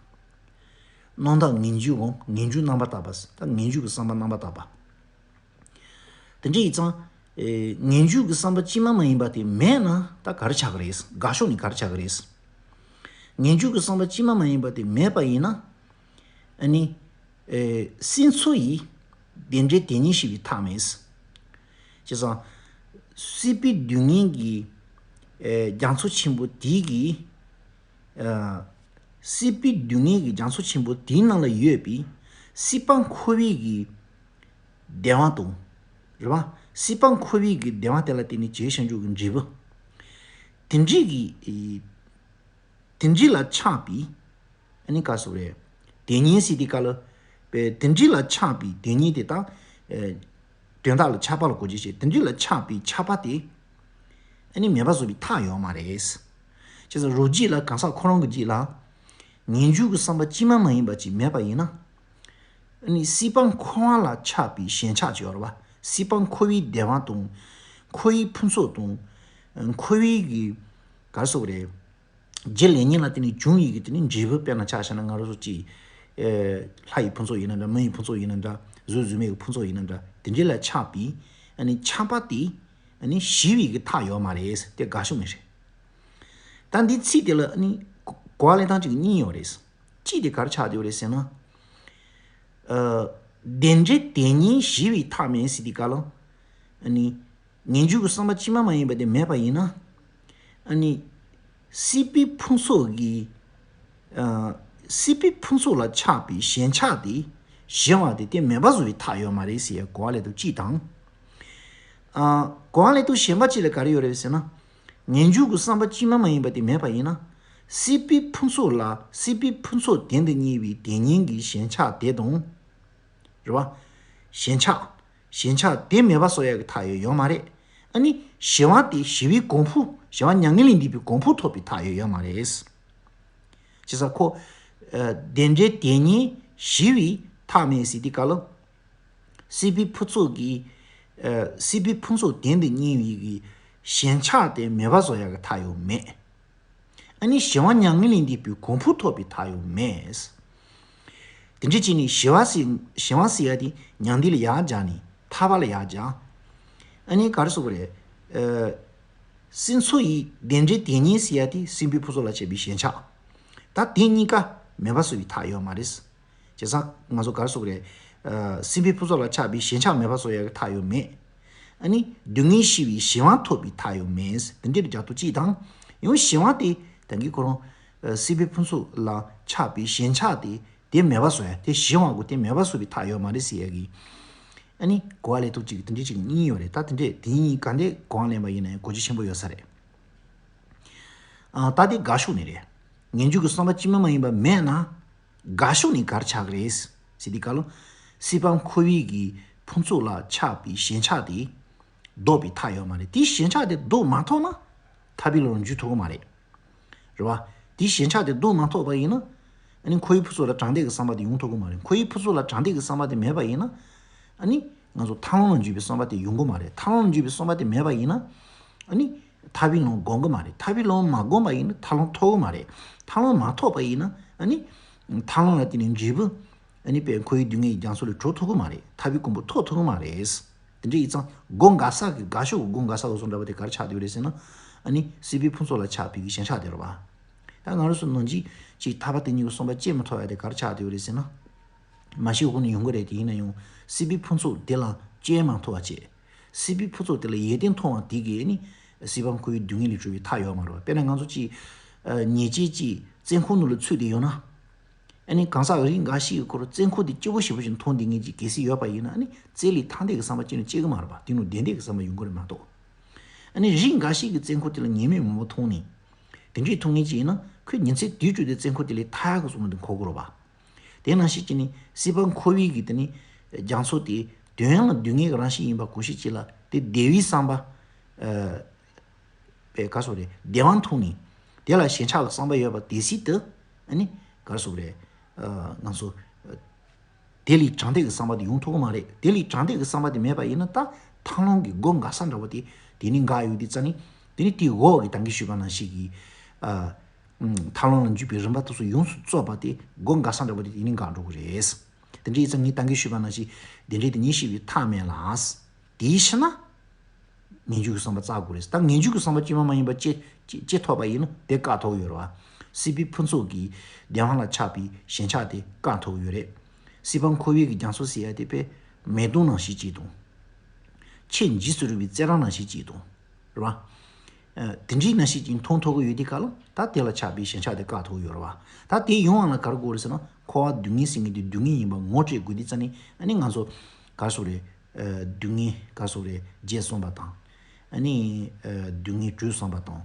རྣམ་དག་ངེས་འབྱུང་འོ་ངེས་འབྱུང་རྣམ་པར་དག་པ། ད་ངེས་འབྱུང་གི་བསམ་པ་རྣམ་པར་དག་པ། དེ་འདྲ་ཡིན་ཙང་། ཨེ། ངེས་འབྱུང་གི་བསམ་པ་བཅོས་མ་མ་ཡིན་པ་དེ་མེད་ན་ད་ག་རེ་ཆགས་ཀྱི་རེད། དགག་ཕྱོགས་ནས་ག་རེ་ཆགས་ཀྱི་རེད། ངེས་འབྱུང་གི་བསམ་པ་བཅོས་མ་མ་ཡིན་པ་དེ་མེད་པ་ཡིན་ན། ཨ་ནི། ཨེ། སྲིད་མཚོ་ཡི། བདེན་འབྲེལ་དེ་ཉིད་ཤེས་པའི་ཐབས་མེད། བྱས་ཙང་། སྲིད་པའི་སྡུག་བསྔལ་གྱི། ཨེ། རྒྱ་མཚོ་ཆེན་པོ་དེ་གི། ཨ། སྲིད་པའི་སྡུག་བསྔལ་གྱི་རྒྱ་མཚོ་ཆེན་པོ་དེའི་ནང་ལ་ཡོད་པའི་སྲིད་པ་འཁོར་བའི་གི་བདེ་བ་དང་། རེད་བ། སྲིད་པ་འཁོར་བའི་གི་བདེ་བ་དེ་ལ་བརྟེན་ནས་བྱས་བྱང་ཆུབ་ཀྱི་འབྲས་བུ། དེ་འདྲའི་གི། དེ་འདྲའི་ལ་ཆགས་པའི། ཨ་ནི་ག་རེ་ཟེར་རེད། དེ་ཉིད་ཟེར་དུས་ག་ལ། པའི་དེ་འདྲའི་ལ་ཆགས་པའི་དེ་ཉིད་དེ་དག་ཨེ། དོན་དག་ལ་ཆགས་པ་ལ་གོ་རྒྱུ་བྱེད། དེ་འདྲའི་ལ་ཆགས་པའི་ཆགས་པ་དེ། ཨ་ནི་མེད་པ་བཟོ་བའི་ཐབས་ཡོད་མ་རེད། བྱས་ཙང་རང་རྒྱུད་ལ་གང་ཟག་ཁོ་རང་གི་རྒྱུད་ལ། ངེས་འབྱུང་གི་བསམ་པ་བཅོས་མ་མ་ཡིན་པ་ཅིག་མེད་པ་ཡིན་ན། ཨ་ནི་སྲིད་པ་འཁོར་བ་ལ་ཆགས་པའི་ཞེན་ཆགས་ཅིག་ཡོད་རེད་བ། སྲིད་པ་འཁོར་བའི་བདེ་བ་དང་། འཁོར་བའི་ཕུན་ཚོགས་དང་། འཁོར་བའི་གི། ག་རེ་ཟེར་དགོས་རེད། རྒྱུ་ལས་ཉོན་ལ་བརྟེན་ནས་བྱུང་བའི་གི་དེ་ནི་འབྲས་བུ། དཔེར་ན་ཆ་བཞག་ན་ང་རང་ཚོ་ཅིག་ཨེ། ལྷ་ཡི་ཕུན་ཚོགས་ཡིན་ན་འདྲ། མི་ཡི་ཕུན་ཚོགས་ཡིན་ན་འདྲ། གཟུགས་གཟུགས་མེད་ཀྱི་ཕུན་ཚོགས་ཡིན་ན་འདྲ། དེ་འདྲའི་ལ་ཆགས་པའི་ཨ་ནི་ཆགས་པ་དེ་ཨ་ནི་ཞི་བའི་གི་ཐབས་ཡོད་མ་རེད། དེ་དགག་ཕྱོགས་མེད་རེད། ད་འདི་ཚིག་དེ་ལ་ཨ་ནི་གོ་བ་ལེན་སྟངས་གཅིག་གཉིས་ཡོད་རེད། གཅིག་དེ་ག་རེ་ཆགས་བསྡད་ཡོད་རེད་ཟེར་ན། ཨ། བདེན་འབྲེལ་དེ་ཉིད་ཞི་བའི་ཐབས་མེད་ཟེར་དུས་ག་ལ། ཨ་ནི། ངེས་འབྱུང་གི་བསམ་པ་བཅོས་མ་མ་ཡིན་པ་དེ་མེད་པ་ཡིན་ན། ཨ་ནི། སྲིད་པའི་ཕུན་ཚོགས་ཀྱི། ཨ། སྲིད་པའི་ཕུན་ཚོགས་ལ་ཆགས་པའི་ཞེན་ཆགས་དེ། ཞི་བ་དེ་དེ་མེད་པ་བཟོ་བའི་ཐབས་ཡོད་མ་རེད་ཟེར་ཡ་གོ་བ་ལེན་སྟངས་གཅིག་དང་། ཨ། གོ་བ་ལེན་སྟངས་གཞན་པ་གཅིག་ལ་ག་རེ་ཡོད་རེད་ཟེར་ན། ངེས་འབྱུང་གི་བསམ་པ་བཅོས་མ་མ་ཡིན་པ་དེ་མེད་པ་ཡིན་ན། སྲིད་པའི་ཕུན་ཚོགས་ལ། སྲིད་པའི་ཕུན་ཚོགས་དོན་དུ་གཉེར་བའི་དེ་ཉིད་ཀྱི་ཞེན་ཆགས་དེ་དང་། རེད་བ། ཞེན་ཆགས། ཞེན་ཆགས་དེ་མེད་པ་བཟོ་ཡག་གི་ཐབས་ཡོད་ཡོད་མ་རེད། ཨ་ནི་ཞི་བ་དེ་ཞི་བའི་གོ་འཕང་ གཞན་དབང་མྱ་ངན་ལས་འདས་པའི་གོ་འཕང་ཐོབ་པའི་ཐག་ཡོད་ཡོད་མ་རེད། བྱས་ཙང་ཁོ། ཨ། བདེན་འབྲེལ་དེ་ཉིད་ཞི་བའི་ཐབས་མེད་ཟེར་དུས་སྐབས་ལ། སྲིད་པའི་ཕུན་ཚོགས་ཀྱི། ཨ། སྲིད་པའི་ཕུན་ཚོགས་དོན་དུ་གཉེར་བའི་གི་ཞེན་ཆགས་དེ་མེད་པ་བཟོ་ཡག་གི་ཐབས་ཡང་མེད། ཨ་ནི་གཞན་དབང་མྱ་ངན་ལས་འདས་པའི་གོ་འཕང་ཐོབ་པའི་ཐབས་ཡང་མེད། དེ་འདྲ་བྱས་ནས་ཞི་བ་ཟེར། གཞན་དབང་ཟེར་ཡ་དེ་མྱང་འདས་ལ་ཡར་སྦྱར་ནས་ཐར་པ་ལ་ཡར་སྦྱར། ཨ་ནི་ག་རེ་ཟེར་དགོས་རེད། ཨ། སྲིད་མཚོ་ཡི་བདེན་འབྲེལ་དེ་ཉིད་ཟེར་ཡ་དེ་སྲིད་པའི་ཕུན་ཚོགས་ལ་ཆགས་པའི་ཞེན་ཆགས། ད་དེ་གཉིས་ཀ་མེད་པ་བཟོ་བའི་ཐབས་ཡོད་མ་རེད། བྱས་ཙང་ང་ཚོ་ག་རེ་ཟེར་དགོས་རེད། ཨ། སྲིད་པའི་ཕུན་ཚོགས་ལ་ཆགས་པའི་ཞེན་ཆགས་མེད་པ་བཟོ་ཡག་གི་ཐབས་ཡང་མེད། ཨ་ནི་སྡུག་བསྔལ་ཞི་བའི་གཞན་དབང་ཐོབ་པའི་ཐབས་ཡང་མེད། དེ་འདྲའི་རྒྱ་མཚོ་གཅིག་དང་། ཡང་གཞན་དབང་དེ་ད་གིན་ཁོ་རང་། ཨ། སྲིད་པའི་ཕུན་ཚོགས་ལ་ཆགས་པའི་ཞེན་ཆགས་དེ་དེ་མེད་པ་བཟོ་ཡ། དེ་གཞན་དབང་གོ་དེ་མེད་པ་བཟོ་བའི་ཐབས་ཡོད་མ་རེད་ཟེར་ཡ་གི། ཨ་ནི་གོ་བ་ལེན་ཐབས་གཅིག་གི་དེ་འདྲའི་གཅིག་གཉིས་ཡོད་རེད། ད་དེ་འདྲའི་དེ་གཉིས་ག་འདྲའི་གོ་བ་ལེན་པ་ཡིན་ན་ཡང་གོ་རྒྱུ་ཆེན་པོ་ཡོད་ས་རེད། ཨ། ད་དེ་དགག་ཕྱོགས་ནས་རེད། ངེས་འབྱུང་གི་བསམ་པ་ཅི་མ་མ་ཡིན་པ་མེད་ན། དགག་ཕྱོགས་ནས་ག་རེ་ཆགས་ཀྱི་རེད་ཟེར་དུས་སྐབས་ལ། སྲིད་པ་འཁོར་བའི་གི་ཕུན་ཚོགས་ལ་ཆགས་པའི་ཞེན་ཆགས་དེ་ལྡོག་པའི་ཐབས་ཡོད་མ་རེད། དེའི་ཞེན་ཆགས་དེ་ལྡོག་མ་ཐུབ་ན་ཐར་པའི་ལམ་ལ་འཇུག་ཐུབ་ཀྱི་མ་རེད། རེད་བ། དེའི་ཞེན་ཆགས་དེ་ལྡོག་མ་ཐུབ་པ་ཡིན་ན། ཨ་ནི་འཁོར་བའི་ཕུན་ཚོགས་ལ་དྲང་བདེན་གྱི་བསམ་པ་དེ་ཡོང་ཐུབ་ཀྱི་མ་རེད། འཁོར་བའི་ཕུན་ཚོགས་ལ་དྲང་བདེན་གྱི་བསམ་པ་དེ་མེད་པ་ཡིན་ན། ཨ་ནི་ང་ཚོ་ཐར་ལམ་ལ་འཇུག་པའི་བསམ་པ་དེ་ཡོང་གི་མ་རེད། ཐར་ལམ་ལ་འཇུག་པའི་བསམ་པ་དེ་མེད་པ་ཡིན་ན། ཨ་ནི་ཐར་པའི་ལམ་བསྒོམ་གི་མ་རེད། ཐར་པའི་ལམ་མ་བསྒོམ་པ་ཡིན་ན་ཐར་ལམ་ཐོབ་གི་མ་རེད། ཐར་ལམ་མ་ཐོབ་པ་ཡིན་ན། ཨ་ནི་ཐར་ལམ་ལ་བརྟེན་ནས་འབྲས་བུ། ཨ་ནི་དཔེ་འཁོར་བའི་སྡུག་བསྔལ་གྱི་རྒྱ་མཚོ་ལས་གྲོལ་ཐུབ་ཀྱི་མ་རེད། ཐར་པའི་གོ་འཕང་ཐོབ་ཐུབ་ཀྱི་མ་རེད། དེ་འདྲ་ཡིན་ཙང་སྒོ་འགག་ས་གི་དགག་ཕྱོགས་ཀྱི་སྒོ་འགག་ས་འོ་ཟོ་འདྲ་པོ་དེ་ག་རེ་ཆགས་བསྡད་ཡོད་རེད་ཟེར་ན། ཨ་ནི་སྲིད་པའི་ཕུན་ཚོགས་ལ་ཆགས་པའི་གི་ཞེན་ཆགས་དེ་རེད་བ། ད་ང་རང་ཚོ་ནང་བཞིན་ཅིག་ཐར་པ་དེ་ཉིད་ཀྱི་བསམ་པ་སྐྱེ་མི་ཐུབ་པ་དེ་ག་རེ་ཆགས་བསྡད་ཡོད་རེད་ཟེར་ན། མ་ཤེས་ཁུངས་ནས་ཡོང་གི་རེད། དེ་ཡིན་ན་ཡང་སྲིད་པའི་ཕུན་ཚོགས་དེ་ལ་སྐྱེ་མ་ཐུབ་པ་བྱས། སྲིད་པའི་ཕུན་ཚོགས་དེ་ལ་ཡིད་བརྟན་མཐོང་བ་དེ་གིས་ནི་སྲིད་པ་འཁོར་བའི་སྡུག་བསྔལ་ལས་གྲོལ་བའི་ཐབས་ཡོད་མ་རེད་བ། དཔེར་ན་ང་ཚོ་ཅིག་ཨ། ཉེས་ཅན་ཅིག་བཙོན་ཁང་ནང་ལ་ཚུད་བསྡད་ཡོད་ན། ཨ་ནི་གང་ཟག་རིགས་འགའ་ཞིག་གི་ཁོ་རང་བཙོན་ཁང་དེ་སྐྱིད་པོ་ཞེ་པོ་ཞིག་མཐོང་བསྡད་མཁན་ཅིག་གལ་སྲིད་ཡོད་པ་ཡིན་ན། ཨ་ནི་བཙོན་ལས་ཐར་འདོད་ཀྱི་བསམ་པ་ཅི་ནས་སྐྱེ་གི་མ་རེད་པ། དེ་ནང་བསྡད་འདོད་ཀྱི་བསམ་པ་ཡོང་གི་རེད་མ་གཏོགས། ཨ་ནི་རིགས་འགའ་ཞིག་གིས་བཙོན་ཁང་དེ་ལ་ཉེས་མེད་མང་པོ་མཐོང་ནས། དེ་འདྲའི་མཐོང་མཁན་ཅིག་ཡིན་ན་ཁོས་ཉིན་མཚན་དུས་དྲུག་དེ་བཙོན་ཁང་དེ་ལས་ཐར་ཡག་གི་བསམ་བློ་དེ་འཁོར་གི་རེད་པ། དེ་ནང་བཞིན་གྱི་ནི་སྲིད་པ་འཁོར་བའི་གི་དེ་ནི་རྒྱ་མཚོ་དེ་དོན་ཡང་ལ་སྡུག་བསྔལ་གྱི་རང་བཞིན་ཡིན་པ་གང་ཞིག་ཅིག་ལ་དེ་བདེ་བའི་བསམ་པ། ཨ། པའི་ག་སོགས་རེད། བདེ་བ་མཐོང་ནས་དེ་ལ་ཞེན་ཆགས་ཀྱི་བསམ་པ་ཡོད་པ་དེ་སྲིད་དུ། ཨ་ནི་ག་སོགས་རེད། ཨ། ང་ཚོ་དེ་ལས་དྲང་བདེན་གྱི་བསམ་པ་དེ་ཡོང་ཐུབ་ཀྱི་མ་རེད། དེ་ལས་དྲང་བདེན་གྱི་བསམ་པ་དེ་མེད་པ་ཡིན་ན་ད་ཐར་ལམ་གྱི་སྒོ་འགག་ས་འདྲ་བོ་དེ་དེ་ནི་འགག་ཡོད་དུས་ཙ་ནི། དེ་ནི་དེའི་འོག་གི་ད་གིན་ཞུས་པ་ནང་བཞིན་གྱི། ཨ། ཐར་ལམ་ལ་འཇུག་པའི་རིམ་པ་དེ་ཚོ་ཡོངས་སུ་རྫོགས་པ་དེ་སྒོ་འགག་ས་འདྲ་བོ་དེ་དེ་ནི་འགག་འགྲོ་གི་རེད། དེ་འདྲ་ཡིན་ཙང་ངས་ད་གིན་ཞུས་པ་ནང་བཞིན་བདེན་འབྲེལ་དེ་ཉིད་ཞི་བའི་ཐབས་མེད་ལ། དེའི་ཕྱིར་ན། ངེས་འབྱུང་གི་བསམ་པ་བཙལ་དགོས་རེད། ད་ངེས་འབྱུང་གི་བསམ་པ་ཅི་མ་མ་ཡིན་པ་ཅི་ཅི་ཅི་ཐོབ་པ་ཡིན་ན་དེ་བཀག་ཐུབ་ཡོད་རེད་བ། སྲིད་པའི་ཕུན་ཚོགས་ཀྱི་བདེ་བ་ལ་ཆགས་པའི་ཞེན་ཆགས་དེ་བཀག་ཐུབ་ཡོད་རེད། སྲིད་པ་འཁོར་བའི་གི་རྒྱ་མཚོ་ཟེར་ཡ་དེ་དཔེ་མེ་དོང་ནང་བཞིན་གཅིག་དང་། ཆེས་འཇིགས་སུ་རུང་བའི་བཙན་ར་ནང་བཞིན་གཅིག་དང་། རེད་བ། ཨ། དེ་འདྲའི་ནང་བཞིན་གཅིག་མཐོང་ཐུབ་ཀྱི་ཡོད་དུས་སྐབས་ལ་ད་དེ་ལ་ཆགས་པའི་ཞེན་ཆགས་དེ་བཀག་ཐུབ་ཡོད་རེད་བ། ད་དེ་ཡོང་བ་ལ་ག་རེ་དགོས་རེད་ཟེར་ན། འཁོར་བ་སྡུག་བསྔལ་ཟེར་མཁན་དེ་སྡུག་བསྔལ་ཡིན་པ་ངོ་སྤྲད་དགོས་དུས་ཙ་ནི། ཨ་ནི་ང་ཚོ་ག་རེ་ཟེར་དགོས་རེད། ཨ། སྡུག་བསྔལ་ག་རེ་ཟེར་དགོས་རེད། བརྗེད་སོང་བ་དང་། ཨ་ནི། ཨ། སྡུག་བསྔལ་གྲོལ་སོང་བ་དང་།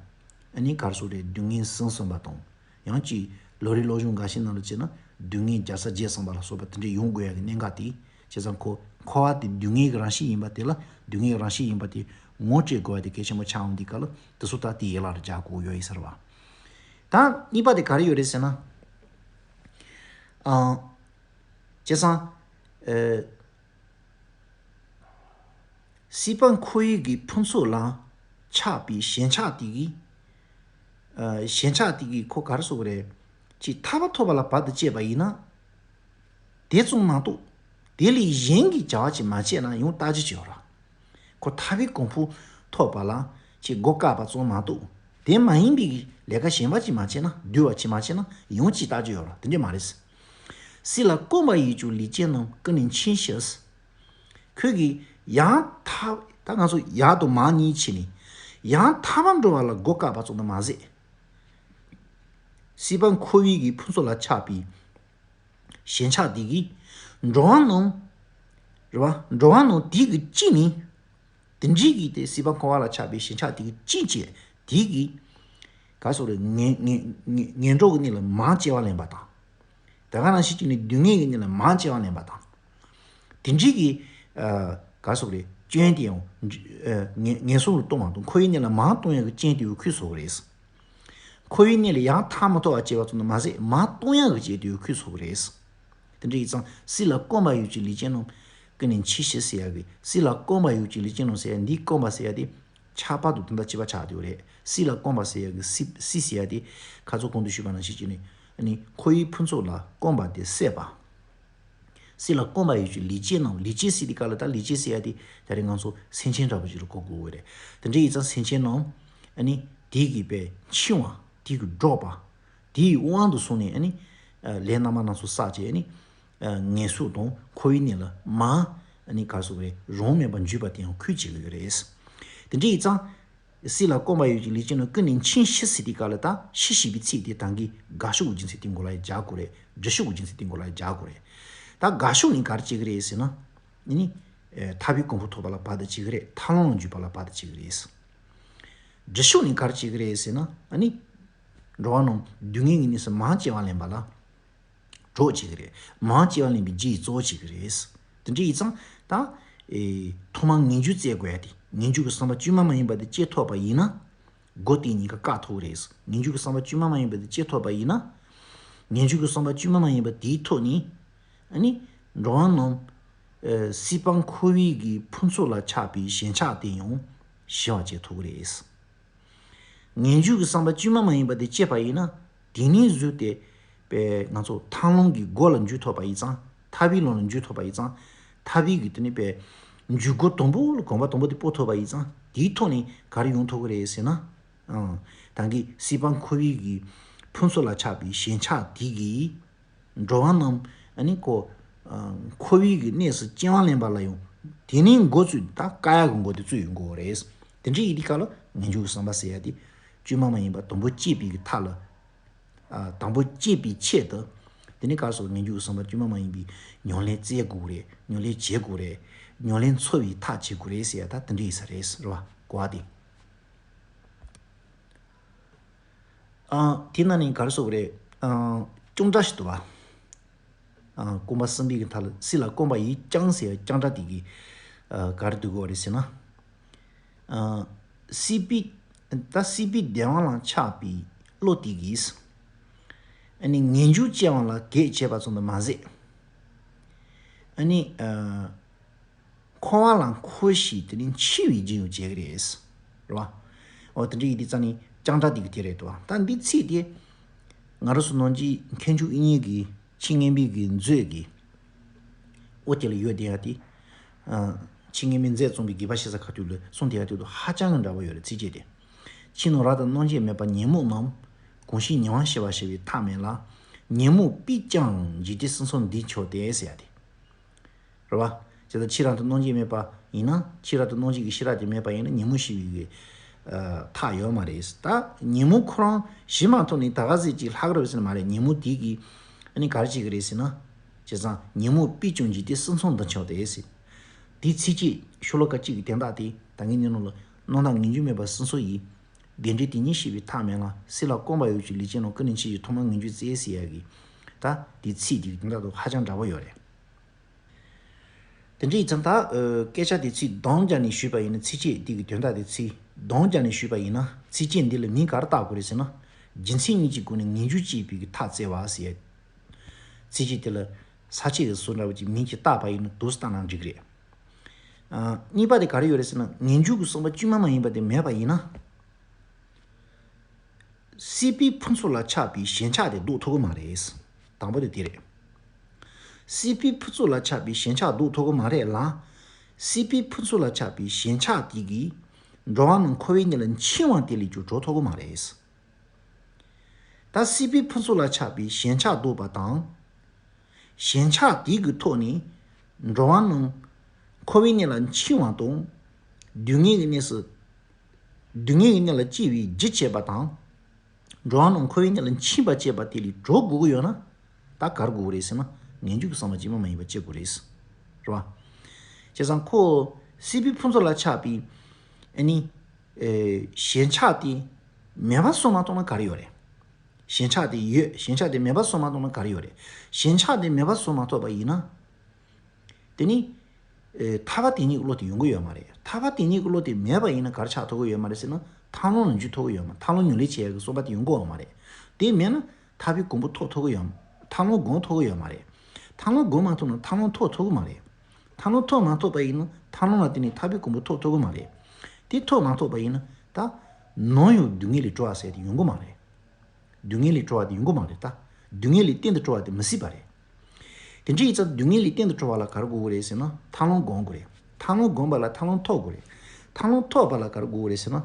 ཨ་ནི་ག་རེ་ཟེར་དགོས་རེད། སྡུག་བསྔལ་ཟིན་སོང་བ་དང་། ཡང་ཅིག་ལོ་རེའི་སློབ་སྦྱོང་འགའ་ཞིག་ནང་ལ་བྱས་ན་སྡུག་བསྔལ་བརྒྱ་རྩ་བརྗེད་སོང་བ་ལ་སོགས་པ་དེ་འདྲ་ཡོང་དགོས་ཡ་གི་གནད་འགག་དེ། བྱས་ཙང་ཁོ་འཁོར་བ་དེ་སྡུག་བསྔལ་གྱི་རང་བཞིན་ཡིན་པ་དེ་ལ་སྡུག་བསྔལ་གྱི་རང་བཞིན་ཡིན་པ་དེ་ངོ་སྤྲད་དགོས་པ་དེ་གལ་ཆེན་པོ་ཆགས་འོང་དུས་སྐབས་ལ་དེ་ཚོ་ད་དེ་ཡན་ལག་ལ་སྦྱར་དགོས་ཡོད་ཡིན་ས་རེད་བ། ད་གཉིས་པ་དེ་ག་རེ་ཡོད་རེད་ཟེར་ན། ཨང་། བྱས་ཙང་། ཨ། སྲིད་པ་འཁོར་བའི་གི་ཕུན་ཚོགས་ལ་ཆགས་པའི་ཞེན་ཆགས་དེ་གིས། ཨ། ཞེན་ཆགས་དེ་གིས་ཁོ་ག་རེ་ཟེར་དགོས་རེད། ཅིག་ཐར་པ་ཐོབ་པ་ལ་བར་དུ་གཅོད་པ་ཡིན་ན། དེ་ཙམ་མ་གཏོགས། དེ་ལས་གཞན་གྱི་བྱ་བ་ཅིག་མ་བྱས་ན་ཡང་ལྟ་རྒྱུ་ཅིག་ཡོད་རེད། ཁོ་ཐར་པའི་གོ་འཕང་ཐོབ་པ་ལ་ཅིག་སྒོ་བཀག་པ་ཙམ་མ་གཏོགས། དེ་མ་ཡིན་པའི་ལས་ཀ་གཞན་པ་ཅིག་མ་བྱས་ན། འདུལ་བ་ཅིག་མ་བྱས་ན་ཡང་ཅིག་ལྟ་རྒྱུ་ཡོད་རེད། དེ་འདྲ་མ་རེད། སྲིད་ལ་སྐོམ་པ་ཡིས་ཀྱང་ལུས་ཅན་རྣམས་ཀུན་ནས་འཆིང་ཞིང་། ཁོས་ཀྱིས་ཡང་ཐར། ད་ང་ཚོ་ཡར་དང་མར་གཉིས་ཕྱེ་ནས། ཡང་ཐར་པར་འགྲོ་བ་ལ་སྒོ་བཀག་པ་ཙམ་དུ་མ་ཟད། སྲིད་པ་འཁོར་བའི་གི་ཕུན་ཚོགས་ལ་ཆགས་པའི་ཞེན་ཆགས་དེ་གིས། འགྲོ་བ་རྣམས། རེད་བ། འགྲོ་བ་རྣམས་དེ་གིས་ཅི་ནས། དེ་འདྲའི་གི་དེ་སྲིད་པ་འཁོར་བ་ལ་ཆགས་པའི་ཞེན་ཆགས་དེ་གིས་ཅི་བྱས། དེ་གིས། ག་རེ་ཟེར་དགོས་རེད། ངན་ངན་ངན་ངན་འགྲོ་གི་གནས་ལ་མར་སྐྱེ་བ་ལེན་པ་དང་། དེ་ག་ནང་བཞིན་གྱི་ནི་སྡུག་བསྔལ་གྱི་གནས་ལ་མར་སྐྱེ་བ་ལེན་པ་དང་། དེ་འདྲའི་གི། ཨ། ག་རེ་ཟེར་དགོས་རེད། རྐྱེན་དེ་ཡང་ཨ་ངན་ངན་སོང་ལ་ལྟུང་བ་དང་འཁོར་བའི་གནས་ལ་མར་ལྟུང་ཡག་གི་རྐྱེན་དེ་ཡང་ཁོས་བཟོ་གི་རེད། འཁོར་བའི་གནས་ལ་ཡང་ཐར་མ་ཐུབ་པ་བྱེད་པ་ཙམ་དུ་མ་ཟད་མར་ལྟུང་ཡག་གི་རྐྱེན་དེ་ཡང་ཁོས་བཟོ་གི་རེད། དེ་འདྲ་ཡིན་ཙང་སྲིད་ལ་སྐོམ་པ་ཡོད་ཀྱི་ལས་ཅན་རྣམས་ཀུན་ནས་འཆིང་ཞིང་ཟེར་ཡག་གི་སྲིད་ལ་སྐོམ་པ་ཡོད་ཀྱི་ལས་ཅན་རྣམས་ཟེར་ཡག་འདིའི་སྐོམ་པ་ཟེར་ཡག་དེ་ཁྱད་པར་དུ་དོན་དག་གཅིག་པ་ཆགས་བསྡད་ཡོད་རེད། སྲིད་ལ་སྐོམ་པ་ཟེར་ཡག་གི་སྲིད་སྲིད་ཟེར་ཡག་དེ་ཁ་ཚོ་གོང་དུ་ཞུས་པ་ནང་བཞིན་བྱས་ནས་ཨ་ནི་འཁོར་བའི་ཕུན་ཚོགས་ལ་སྐོམ་པ་དེ་བསལ་བ། སྲིད་ལ་སྐོམ་པ་ཡོད་ཀྱི་ལས་ཅན་རྣམས། ལས་ཅན་ཟེར་དུས་སྐབས་ལ་ད་ལས་ཅན་ཟེར་ཡག་དེ་ད་རེས་ང་ཚོ་སེམས་ཅན་འདྲ་པོ་ཅིག་ལ་གོ་དགོས་ཀྱི་རེད། དེ་འདྲ་ཡིན་ཙང་སེམས་ཅན་རྣམས་ཨ་ནི་དེ་གི་པའི་འཆིང་བ། དེ་གི་འགྲོགས་པ། དེའི་དབང་དུ་སོང་ནས་ཨ་ནི་ལས་རྣམ་པ་སྣ་ཚོགས་བསགས་བྱས་ཨ་ནི་ངན་སོང་དང་འཁོར་བའི་གནས་ལ་མར་ཨ་ནི་ག་རེ་ཟེར་དགོས་རེད། རང་མེད་པར་འཇུག་པ་དེ་ཡང་ཁོས་བྱེད་ཀྱི་ཡོད་རེད། དེ་འདྲ་ཡིན་ཙང་། སྲིད་ལ་སྐོམ་པ་ཡོད་ཀྱི་ལས་ཅན་རྣམས་ཀུན་ནས་འཆིང་ཞིང་ཟེར་དུས་སྐབས་ལ་ད་ཞིང་ཞེས་པའི་ཚིག་དེ་ད་གིན་དགག་ཕྱོགས་ཀྱི་རྒྱུ་མཚན་དེའི་མགོ་ལ་ཡང་རྒྱག་དགོས་རེད། འགྲེལ་ཕྱོགས་ཀྱི་རྒྱུ་མཚན་དེའི་མགོ་ལ་ཡང་རྒྱག་དགོས་རེད། ད་དགག་ཕྱོགས་ནས་ག་རེ་བྱེད་ཀྱི་རེད་ཟེར་ན། ཨ་ནི། ཨེ་ཐར་པའི་གོ་འཕང་ཐོབ་པ་ལ་བར་དུ་བྱེད་ཀྱི་རེད། ཐར་ལམ་ལ་འཇུག་པ་ལ་བར་དུ་བྱེད་ཀྱི་རེད། འགྲེལ་ཕྱོགས་ནས་ག་རེ་བྱེད་ཀྱི་རེད་ཟེར་ན། ཨ་ནི། འགྲོ་བ་རྣམས་སྡུག་བསྔལ་གྱི་གནས་སུ་མར་སྐྱེ་བ་ལེན་པ་ལ། གྲོགས་བྱེད་ཀྱི་རེད། མར་སྐྱེ་བ་ལེན་པའི་རྒྱུ་ཡི་གཙོ་བོ་བྱེད་ཀྱི་རེད། དེ་འདྲ་ཡིན་ཙང་ད། ཨེ་ཐོག་མར་ངེས་འབྱུང་བཙལ་དགོས་ཡ་དེ། ངེས་འབྱུང་གི་བསམ་པ་བཅོས་མ་མ་ཡིན་པ་དེ་སྐྱེ་ཐུབ་པ་ཡིན་ན། སྒོ་དེ་གཉིས་ཀ་བཀག་ཐུབ་ཀྱི་རེད། ངེས་འབྱུང་གི་བསམ་པ་བཅོས་མ་མ་ཡིན་པ་དེ་སྐྱེ་ཐུབ་པ་ཡིན་ན། ངེས་འབྱུང་གི་བསམ་པ་བཅོས་མ་མ་ཡིན་པ་དེའི་ཐོག་ནས། ཨ་ནི། འགྲོ་བ་རྣམས། ཨེ་སྲིད་པ་འཁོར་བའི་གི་ཕུན་ཚོགས་ལ་ཆགས་པའི་ཞེན་ཆགས་དེ་ཡང་ཞི་བར་བྱེད་ཐུབ་ཀྱི་རེད། ངེས་འབྱུང་གི་བསམ་པ་བཅོས་མ་མ་ཡིན་པ་དེ་སྐྱེས་པ་ཡིན་ན། དེ་ནས་བཟུང་སྟེ། པའི་ང་ཚོ་ཐར་ལམ་གྱི་སྒོ་ལ་འཇུག་ཐུབ་པ་ཡིན་ཙང་། ཐར་པའི་ལམ་ལ་འཇུག་ཐུབ་པ་ཡིན་ཙང་། ཐར་པའི་གི་དེ་ནི་པའི་འཇུག་སྒོ་དང་པོ་ལ་གོམ་པ་དང་པོ་དེ་སྤོ་ཐུབ་པ་ཡིན་ཙང་། དེའི་ཐོག་ནས་ག་རེ་ཡོང་ཐུབ་ཀྱི་རེད་ཟེར་ན། ཨང་། ད་གིན་སྲིད་པ་འཁོར་བའི་གི་ཕུན་ཚོགས་ལ་ཆགས་པའི་ཞེན་ཆགས་དེ་གིས། འགྲོ་བ་རྣམས་ཨ་ནི་ཁོ། ཨ་འཁོར་བའི་གི་གནས་སུ་སྐྱེ་བ་ལེན་པ་ལ་ཡང་དེ་ནས་འགོ་བཙུགས། ད་དཀའ་ཡག་གི་འགོ་དེ་བཙུགས་ཡོང་དགོས་རེད། དེ་འདྲ་ཡིན་དུས་སྐབས་ལ་ངེས་འབྱུང་གི་བསམ་པ་ཟེར་ཡ་དེ་བཅོས་མ་མ་ཡིན་པ་དང་པོ་སྐྱེས་པའི་གི་མཐའ་ལ། ཨ་དང་པོ་སྐྱེས་པའི་ཆེད་དུ། དེ་ནས་ག་རེ་ཟེར། ངེས་འབྱུང་གི་བསམ་པ་བཅོས་མ་མ་ཡིན་པའི་ཉམས་ལེན་བཙལ་དགོས་རེད། ཉམས་ལེན་བྱེད་དགོས་རེད། ཉམས་ལེན་འཚོལ་བའི་ཐབས་བྱེད་དགོས་རེད་ཟེར་ཡ་ད་དེ་འདྲ་ཡིན་ས་རེད། རེད་བ། གོ་བ་དེ། ཨ་དེ་ནང་ནས་ག་རེ་ཟེར་དགོས་རེད། ཨ་ཅུང་འདྲ་ཞིག་འདུག་བ། ཨ་སྐོམ་པ་སེལ་བའི་གི་མཐའ་ལ། སྲིད་ལ་སྐོམ་པ་ཡིས་ཀྱང་ཟེར་ཡ་ཅུང་འདྲ་དེ་གི་ཨ་ག་རེ་འདུག་གོ་རེད་ཟེར་ན། ཨ་སྲིད་པའི། ད་སྲིད་པའི་བདེ་བ་ལ་ཆགས་པའི་བློ་དེ་གིས། ཨ་ནི་ངེས་འབྱུང་སྐྱེ་བ་ལ་གེགས་བྱེད་པ་ཙམ་དུ་མ་ཟད། ཨ་ནི་ཨ། འཁོར་བ་ལ་འཁོར་ཞིང་དེ་ནི་འཆིང་བའི་རྒྱུ་ཡང་བྱེད་ཀྱི་རེད། རེད་བ། འོ་དེ་འདྲ་ཡིན་དུས་ཙང་ནི་ཅུང་འདྲ་དེ་གི་དེ་རེད་དོ། ད་འདི་ཚིག་དེ་ང་རང་ཚོ་ནང་གི་མཁས་མཆོག་དབྱིག་གཉེན་གྱི་ཆེས་སྙན་པའི་གི་མཛོད་ཀྱི་ཨོ་དེ་ལ་ཡོད་དེ་ཡ་དེ། ཨ་ཆེས་སྙན་པའི་མཛོད་རྩོམ་པའི་དགེ་བཤེས་ས་ཁ་ཐུག་ལ་གསུངས་དེ་ཡ་དེ་དང་ཧ་ཅང་གི་འདྲ་བོ་ཡོད་རེད། ཚིགས་བཅད་དེ། ཕྱི་ནང་རབ་ཏུ་སྣང་བརྙེས་མེད་པ་ཉོན་མོངས་རྣམས། གང་ཞིག་ཉེ་བར་ཞི་བར་བྱེད་པའི་ཐབས་མེད་ལ། ཉོན་མོངས་པས་ཀྱང་འཇིག་རྟེན་སྲིད་མཚོ་འདི་མཆོག་སྟེ་ཟེར་ཡ་དེ། རེད་བ། བྱས་ཙང་ཕྱི་རབ་ཏུ་སྣང་བརྙེས་མེད་པ་ཡིན་ན། ཕྱི་རབ་ཏུ་སྣང་བརྙེས་ཀྱི་ཤེས་རབ་དེ་མེད་པ་ཡིན་ན་ཉོན་མོངས་ཞི་བའི་གི་ཨ་ཐབས་ཡོད་མ་རེད། ད་ཉོན་མོངས་ཁོ་རང་ཞི་མ་ཐུབ་ནས་ད་ག་ཟེ་ཅིག་ལྷག་རེད་ཟེར་ན་མ་རེད། ཉོན་མོངས་དེ་གིས་ཨ་ནི་ག་རེ་བྱེད་ཀྱི་རེད་ཟེར་ན། བྱས་ཙང་ཉོན་མོངས་པས་ཀྱང་འཇིག་རྟེན་སྲིད་མཚོ་འདི་མཆོག་སྟེ་ཟེར། དེའི་ཚིགས་བཅད་ཤོ་ལོ་ཀ་གཅིག་གི་དོན་དག་དེ་ད་གིན་ནི་ནང་ལ། རྣམ་དག་ངེས་འབྱུང་མེད་པ་སྲིད་མཚོ་ཡི། བདེ་འབྲས་དེ་ཉིད་ཤེས་པའི་ཐབས་མེད་ལ། སྲིད་ལ་སྐོམ་པ་ཡོད་ཀྱི་ལས་ཅན་རྣམས། ཀུན་ནས་འཆིང་ཞིང་ཐོག་མར་ངེས་འབྱུང་བཙལ་ཟེར་ཡ་གི། ད་དེའི་ཚིག་དེ་གི་དོན་དག་དང་ཧ་ཅང་འདྲ་བོ་ཡོད་རེད། དེ་འདྲ་ཡིན་ཙང་ད་ཨ་སྐད་ཆ་དེ་ཚིག་སྡོམ་རྒྱག་ནས་ཞུས་པ་ཡིན་ན། ཚིགས་བཅད་འདི་གི་དོན་དག་དེ་ཚིག་སྡོམ་རྒྱག་ནས་ཞུས་པ་ཡིན་ན། ཚིགས་བཅད་འདི་ལ་མིང་ག་རེ་བཏགས་དགོས་རེད་ཟེར་ན། རྒྱུ་མཚན་གཉིས་ཀྱི་སྒོ་ནས་ངེས་འབྱུང་སྐྱེད་པའི་གི་ཐབས་བཙལ་བ་ཟེར་ཡ། ཚིགས་བཅད་དེ་ལ་ས་བཅད་ཀྱི་བཟོ་འདྲ་བོ་ཅིག་མིང་ཅིག་བཏགས་པ་ཡིན་ན་འདུག་སེ་བཏགས་ན་འགྲིག་གི་རེད། ཨ་གཉིས་པ་དེ་ག་རེ་ཡོད་རེད་ཟེར་ན། ངེས་འབྱུང་གི་བསམ་པ་བཅོས་མ་མ་ཡིན་པ་དེ་མེད་པ་ཡིན་ན། སྲིད་པའི་ཕུན་ཚོགས་ལ་ཆགས་པའི་ཞེན་ཆགས་དེ་ལྡོག་ཐུབ་ཀྱི་མ་རེད། དང་པོ་དེ་དེ་རེད། སྲིད་པའི་ཕུན་ཚོགས་ལ་ཆགས་པའི་ཞེན་ཆགས་ལྡོག་ཐུབ་ཀྱི་མ་རེད་ལ། སྲིད་པའི་ཕུན་ཚོགས་ལ་ཆགས་པའི་ཞེན་ཆགས་དེ་གིས་འགྲོ་བ་རྣམས་འཁོར་བའི་གནས་ལ་འཆིང་བ་དེ་ལས་ཀྱང་གྲོལ་ཐུབ་ཀྱི་མ་རེད། ད་སྲིད་པའི་ཕུན་ཚོགས་ལ་ཆགས་པའི་ཞེན་ཆགས་ལྡོག་པ་དང་། ཞེན་ཆགས་དེ་གི་ཐོག་ནས་འགྲོ་བ་རྣམས་འཁོར་བའི་གནས་ལ་འཆིང་བ་དང་། སྡུག་བསྔལ་གྱི་གནས་སུ། སྡུག་བསྔལ་གྱི་གནས་ལ་སྐྱེ་བའི་རྒྱུ་བྱེད་པ་དང་། འགྲོ་བ་རྣམས་འཁོར་བའི་གནས་ལ་འཆིང་བ་བྱེད་པ་དེ་ལས་གྲོལ་དགོས་ཀྱི་ཡོད་ན། ད་ག་རེ་དགོས་ཀྱི་རེད་ཟེར་ན། ངེས་འབྱུང་གི་བསམ་པ་བཅོས་མ་མ་ཡིན་པ་སྐྱེ་དགོས་རེད། རེད་བ། བྱས་ཙང་ཁོ་སྲིད་པའི་ཕུན་ཚོགས་ལ་ཆགས་པའི་ཨ་ནི་ཨེ་ཞེན་ཆགས་དེ་མེད་པ་བཟོ་མ་ཐུབ་ན་ག་རེ་ཡོད་རེད། ཞེན་ཆགས་དེ་ཡོད། ཞེན་ཆགས་དེ་མེད་པ་བཟོ་མ་ཐུབ་ན་ག་རེ་ཡོད་རེད། ཞེན་ཆགས་དེ་མེད་པ་བཟོ་མ་ཐུབ་པ་ཡིན་ན། དེ་ནི་ ཨེ། ཐར་པ་དེ་ཉིད་ཀྱི་བློ་དེ་ཡོང་གི་ཡོད་མ་རེད། ཐར་པ་དེ་ཉིད་ཀྱི་བློ་དེ་མེད་པ་ཡིན་ན་ག་རེ་ཆགས་ཐུབ་ཀྱི་ཡོད་མ་རེད་ཟེར་ན། ཐར་ལམ་ལ་འཇུག་ཐུབ་ཀྱི་ཡོད་མ། ཐར་ལམ་ཉམས་ལེན་བྱེད་ཡག་གི་བསམ་པ་དེ་ཡོང་གི་ཡོད་མ་རེད། དེ་མེད་ན་ཐར་པའི་གོ་འཕང་ཐོབ་ཐུབ་ཀྱི་ཡོད་མ། ཐར་ལམ་སྒོམ་ཐུབ་ཀྱི་ཡོད་མ་རེད། ཐར་ལམ་སྒོམ་མ་ཐུབ་ན་ཐར་ལམ་ཐོབ་ཐུབ་ཀྱི་མ་རེད། ཐར་ལམ་ཐོབ་མ་ཐུབ་པ་ཡིན་ན་ཐར་ལམ་ལ་བརྟེན་ནས་ཐར་པའི་གོ་འཕང་ཐོབ་ཐུབ་ཀྱི་མ་རེད། དེ་ཐོབ་མ་ཐུབ་པ་ཡིན་ན་ད་ནམ་ཡང་སྡུག་བསྔལ་ལས་གྲོལ་བ་ཟེར་དེ་ཡོང་གི་མ་རེད། སྡུག་བསྔལ་ལས་གྲོལ་བ་དེ་ཡོང་གི་མ་རེད་ད། སྡུག་བསྔལ་ལས་གཏན་དུ་གྲོལ་བ་དེ་མི་སྲིད་པ་རེད། དེ་འདྲ་ཡིན་ཙང་སྡུག་བསྔལ་ལས་གཏན་དུ་གྲོལ་བ་ལ་ག་རེ་དགོས་ཀྱི་རེད་ཟེར་ན། ཐར་ལམ་སྒོམ་དགོས་རེད། ཐར་ལམ་སྒོམ་པ་ལ་ཐར་ལམ་ཐོབ་དགོས་རེད། ཐར་ལམ་ཐོབ་པ་ལ་ག་རེ་དགོས་ཀྱི་རེད་ཟེར་ན།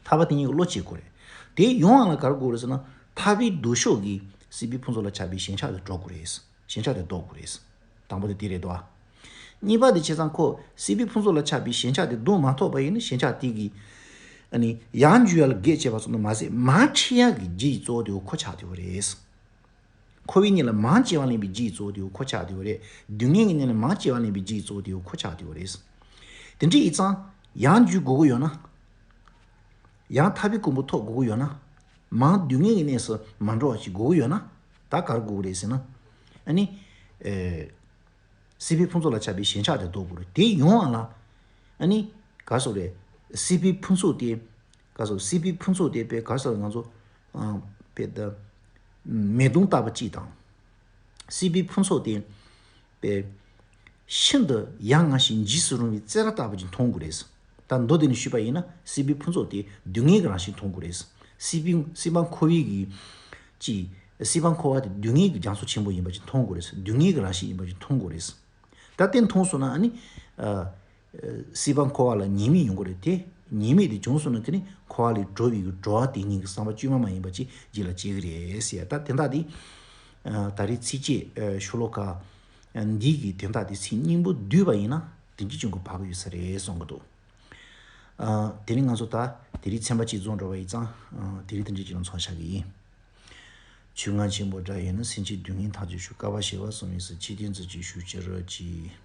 ཐར་པ་དེ་ཉིད་ཀྱི་བློ་སྐྱེ་དགོས་རེད། དེ་ཡོང་བ་ལ་ག་རེ་དགོས་ཀྱི་རེད་ཟེར་ན། ཐར་པའི་ལྡོག་ཕྱོགས་ཀྱི་སྲིད་པའི་ཕུན་ཚོགས་ལ་ཆགས་པའི་ཞེན་ཆགས་དེ་འགྲོ་དགོས་རེད། ཞེན་ཆགས་དེ་ལྡོག་དགོས་རེད། དང་པོ་དེ་དེ་རེད་དོ། གཉིས་པ་དེ་བྱས་ཙང་ཁོ་སྲིད་པའི་ཕུན་ཚོགས་ལ་ཆགས་པའི་ཞེན་ཆགས་དེ་ལྡོག་མ་ཐུབ་པ་ཡིན་ན་ཞེན་ཆགས་དེ་གིས་ཨ་ནི་ཡར་འཇུག་ཡ་ལ་གེགས་བྱེད་པ་ཙམ་དུ་མ་ཟད་མར་ཁྲིད་ཡ་གི་རྒྱུ་ཡི་གཙོ་བོ་དེ་ཁོ་ཆགས་བསྡད་ཡོད་རེད། འཁོར་བའི་གནས་ལ་མར་སྐྱེ་བ་ལེན་པའི་རྒྱུ་ཡི་གཙོ་བོ་དེ་ཁོ་ཆགས་བསྡད་ཡོད་རེད། སྡུག་བསྔལ་གྱི་གནས་ལ་མར་སྐྱེ་བ་ལེན་པའི་རྒྱུ་ཡི་གཙོ་བོ་དེ་ཁོ་ཆགས་བསྡད་ཡོད་རེད། དེ་འདྲ་ཡིན་ཙང་ཡར་འཇུག་དགོས་ཀྱི་ཡོད་ན། ཡང་ཐར་པའི་གོ་འཕང་ཐོབ་དགོས་ཀྱི་ཡོད་ན། མར་སྡུག་བསྔལ་གྱི་གནས་སུ་མ་འགྲོ་བ་ཞིག་དགོས་ཀྱི་ཡོད་ན། ད་ག་རེ་དགོས་ཀྱི་རེད་ཟེར་ན། ཨ་ནི། ཨེ། སྲིད་པའི་ཕུན་ཚོགས་ལ་ཆགས་པའི་ཞེན་ཆགས་དེ་ལྡོག་དགོས་རེད། དེ་ཡོང་བ་ལ། ཨ་ནི། ག་རེ་ཟེར་དགོས་རེད། སྲིད་པའི་ཕུན་ཚོགས་དེ། ག་རེ་ཟེར་དགོས། སྲིད་པའི་ཕུན་ཚོགས་དེ་དཔེ་ག་རེ་ཟེར་དགོས། ང་ཚོ། ཨ། དཔེ་ད། མེ་དོང་ལྟ་བུ་གཅིག་དང་། སྲིད་པའི་ཕུན་ཚོགས་དེ། དཔེ། ཤིན་ཏུ་ཡ་ང་ཞིང་འཇིགས་སུ་རུང་བའི་རྩེད་ར་ལྟ་བུ་ཅིག་མཐོང་དགོས་རེད། ད་མདོ་དེ་ནས་ཞུས་པ་ཡིན་ན་སྲིད་པའི་ཕུན་ཚོགས་དེ་སྡུག་བསྔལ་གྱི་རང་བཞིན་མཐོང་དགོས་རེད། སྲིད་པའི་སྲིད་པ་འཁོར་བའི་གི་ཅིག་སྲིད་པ་འཁོར་བ་དེ་སྡུག་བསྔལ་གྱི་རྒྱ་མཚོ་ཆེན་པོ་ཡིན་པ་ཅིག་མཐོང་དགོས་རེད། སྡུག་བསྔལ་གྱི་རང་བཞིན་ཡིན་པ་ཅིག་མཐོང་དགོས་རེད། ད་དེ་མཐོང་སོང་ན་ཨ་ནི། ཨ། སྲིད་པ་འཁོར་བ་ལ་ཉེས་དམིགས་ཡོང་གི་རེད་དེ། ཉེས་དམིགས་དེ་བྱུང་སོང་ན་དེ་ནི་འཁོར་བ་ལས་གྲོལ་བའི་གི་གྲོལ་བ་དེ་ཉིད་ཀྱི་བསམ་པ་བཅོས་མ་མ་ཡིན་པ་ཅིག་རྒྱུད་ལ་སྐྱེ་གི་རེད་ཟེར། ད་དེ་འདྲ་དེ། ཨ། ད་རེས་ཚིགས་བཅད་ཤོ་ལོ་ཀ་འདི་གི་དེ་འདྲ་དེ་ཚིག་སྙིང་པོ་བསྡུས་པ་ཡིན་ན་དེ་འདྲ་ཅིག་གི་བབ་ཀྱི་ཡོད་ས་རེད་གསུང་གི་འདུག་ཨ། དེ་རིང་ང་ཚོ་ད་དེ་རིང་ཚན་པ་གཅིག་རྫོགས་འགྲོ་བ་ཡིན་ཙང་། ཨ། དེ་རིང་དེ་འདྲ་ཅིག་ལ་མཚམས་བཞག་གི་ཡིན། ཆོས་ལྔ་ཆེན་པོ་སྒྲ་ཡིས་ནི། སེམས་ཅན་སྡུག་བསྔལ་ཐམས་ཅད་སྐྱོབ། བསྐལ་པ་བྱེ་བ་གསུམ་ཡི་སུ། ཆོས་ཐམས་ཅད་ཀྱི་ཞུགས་ཕྱིར་གྱིས།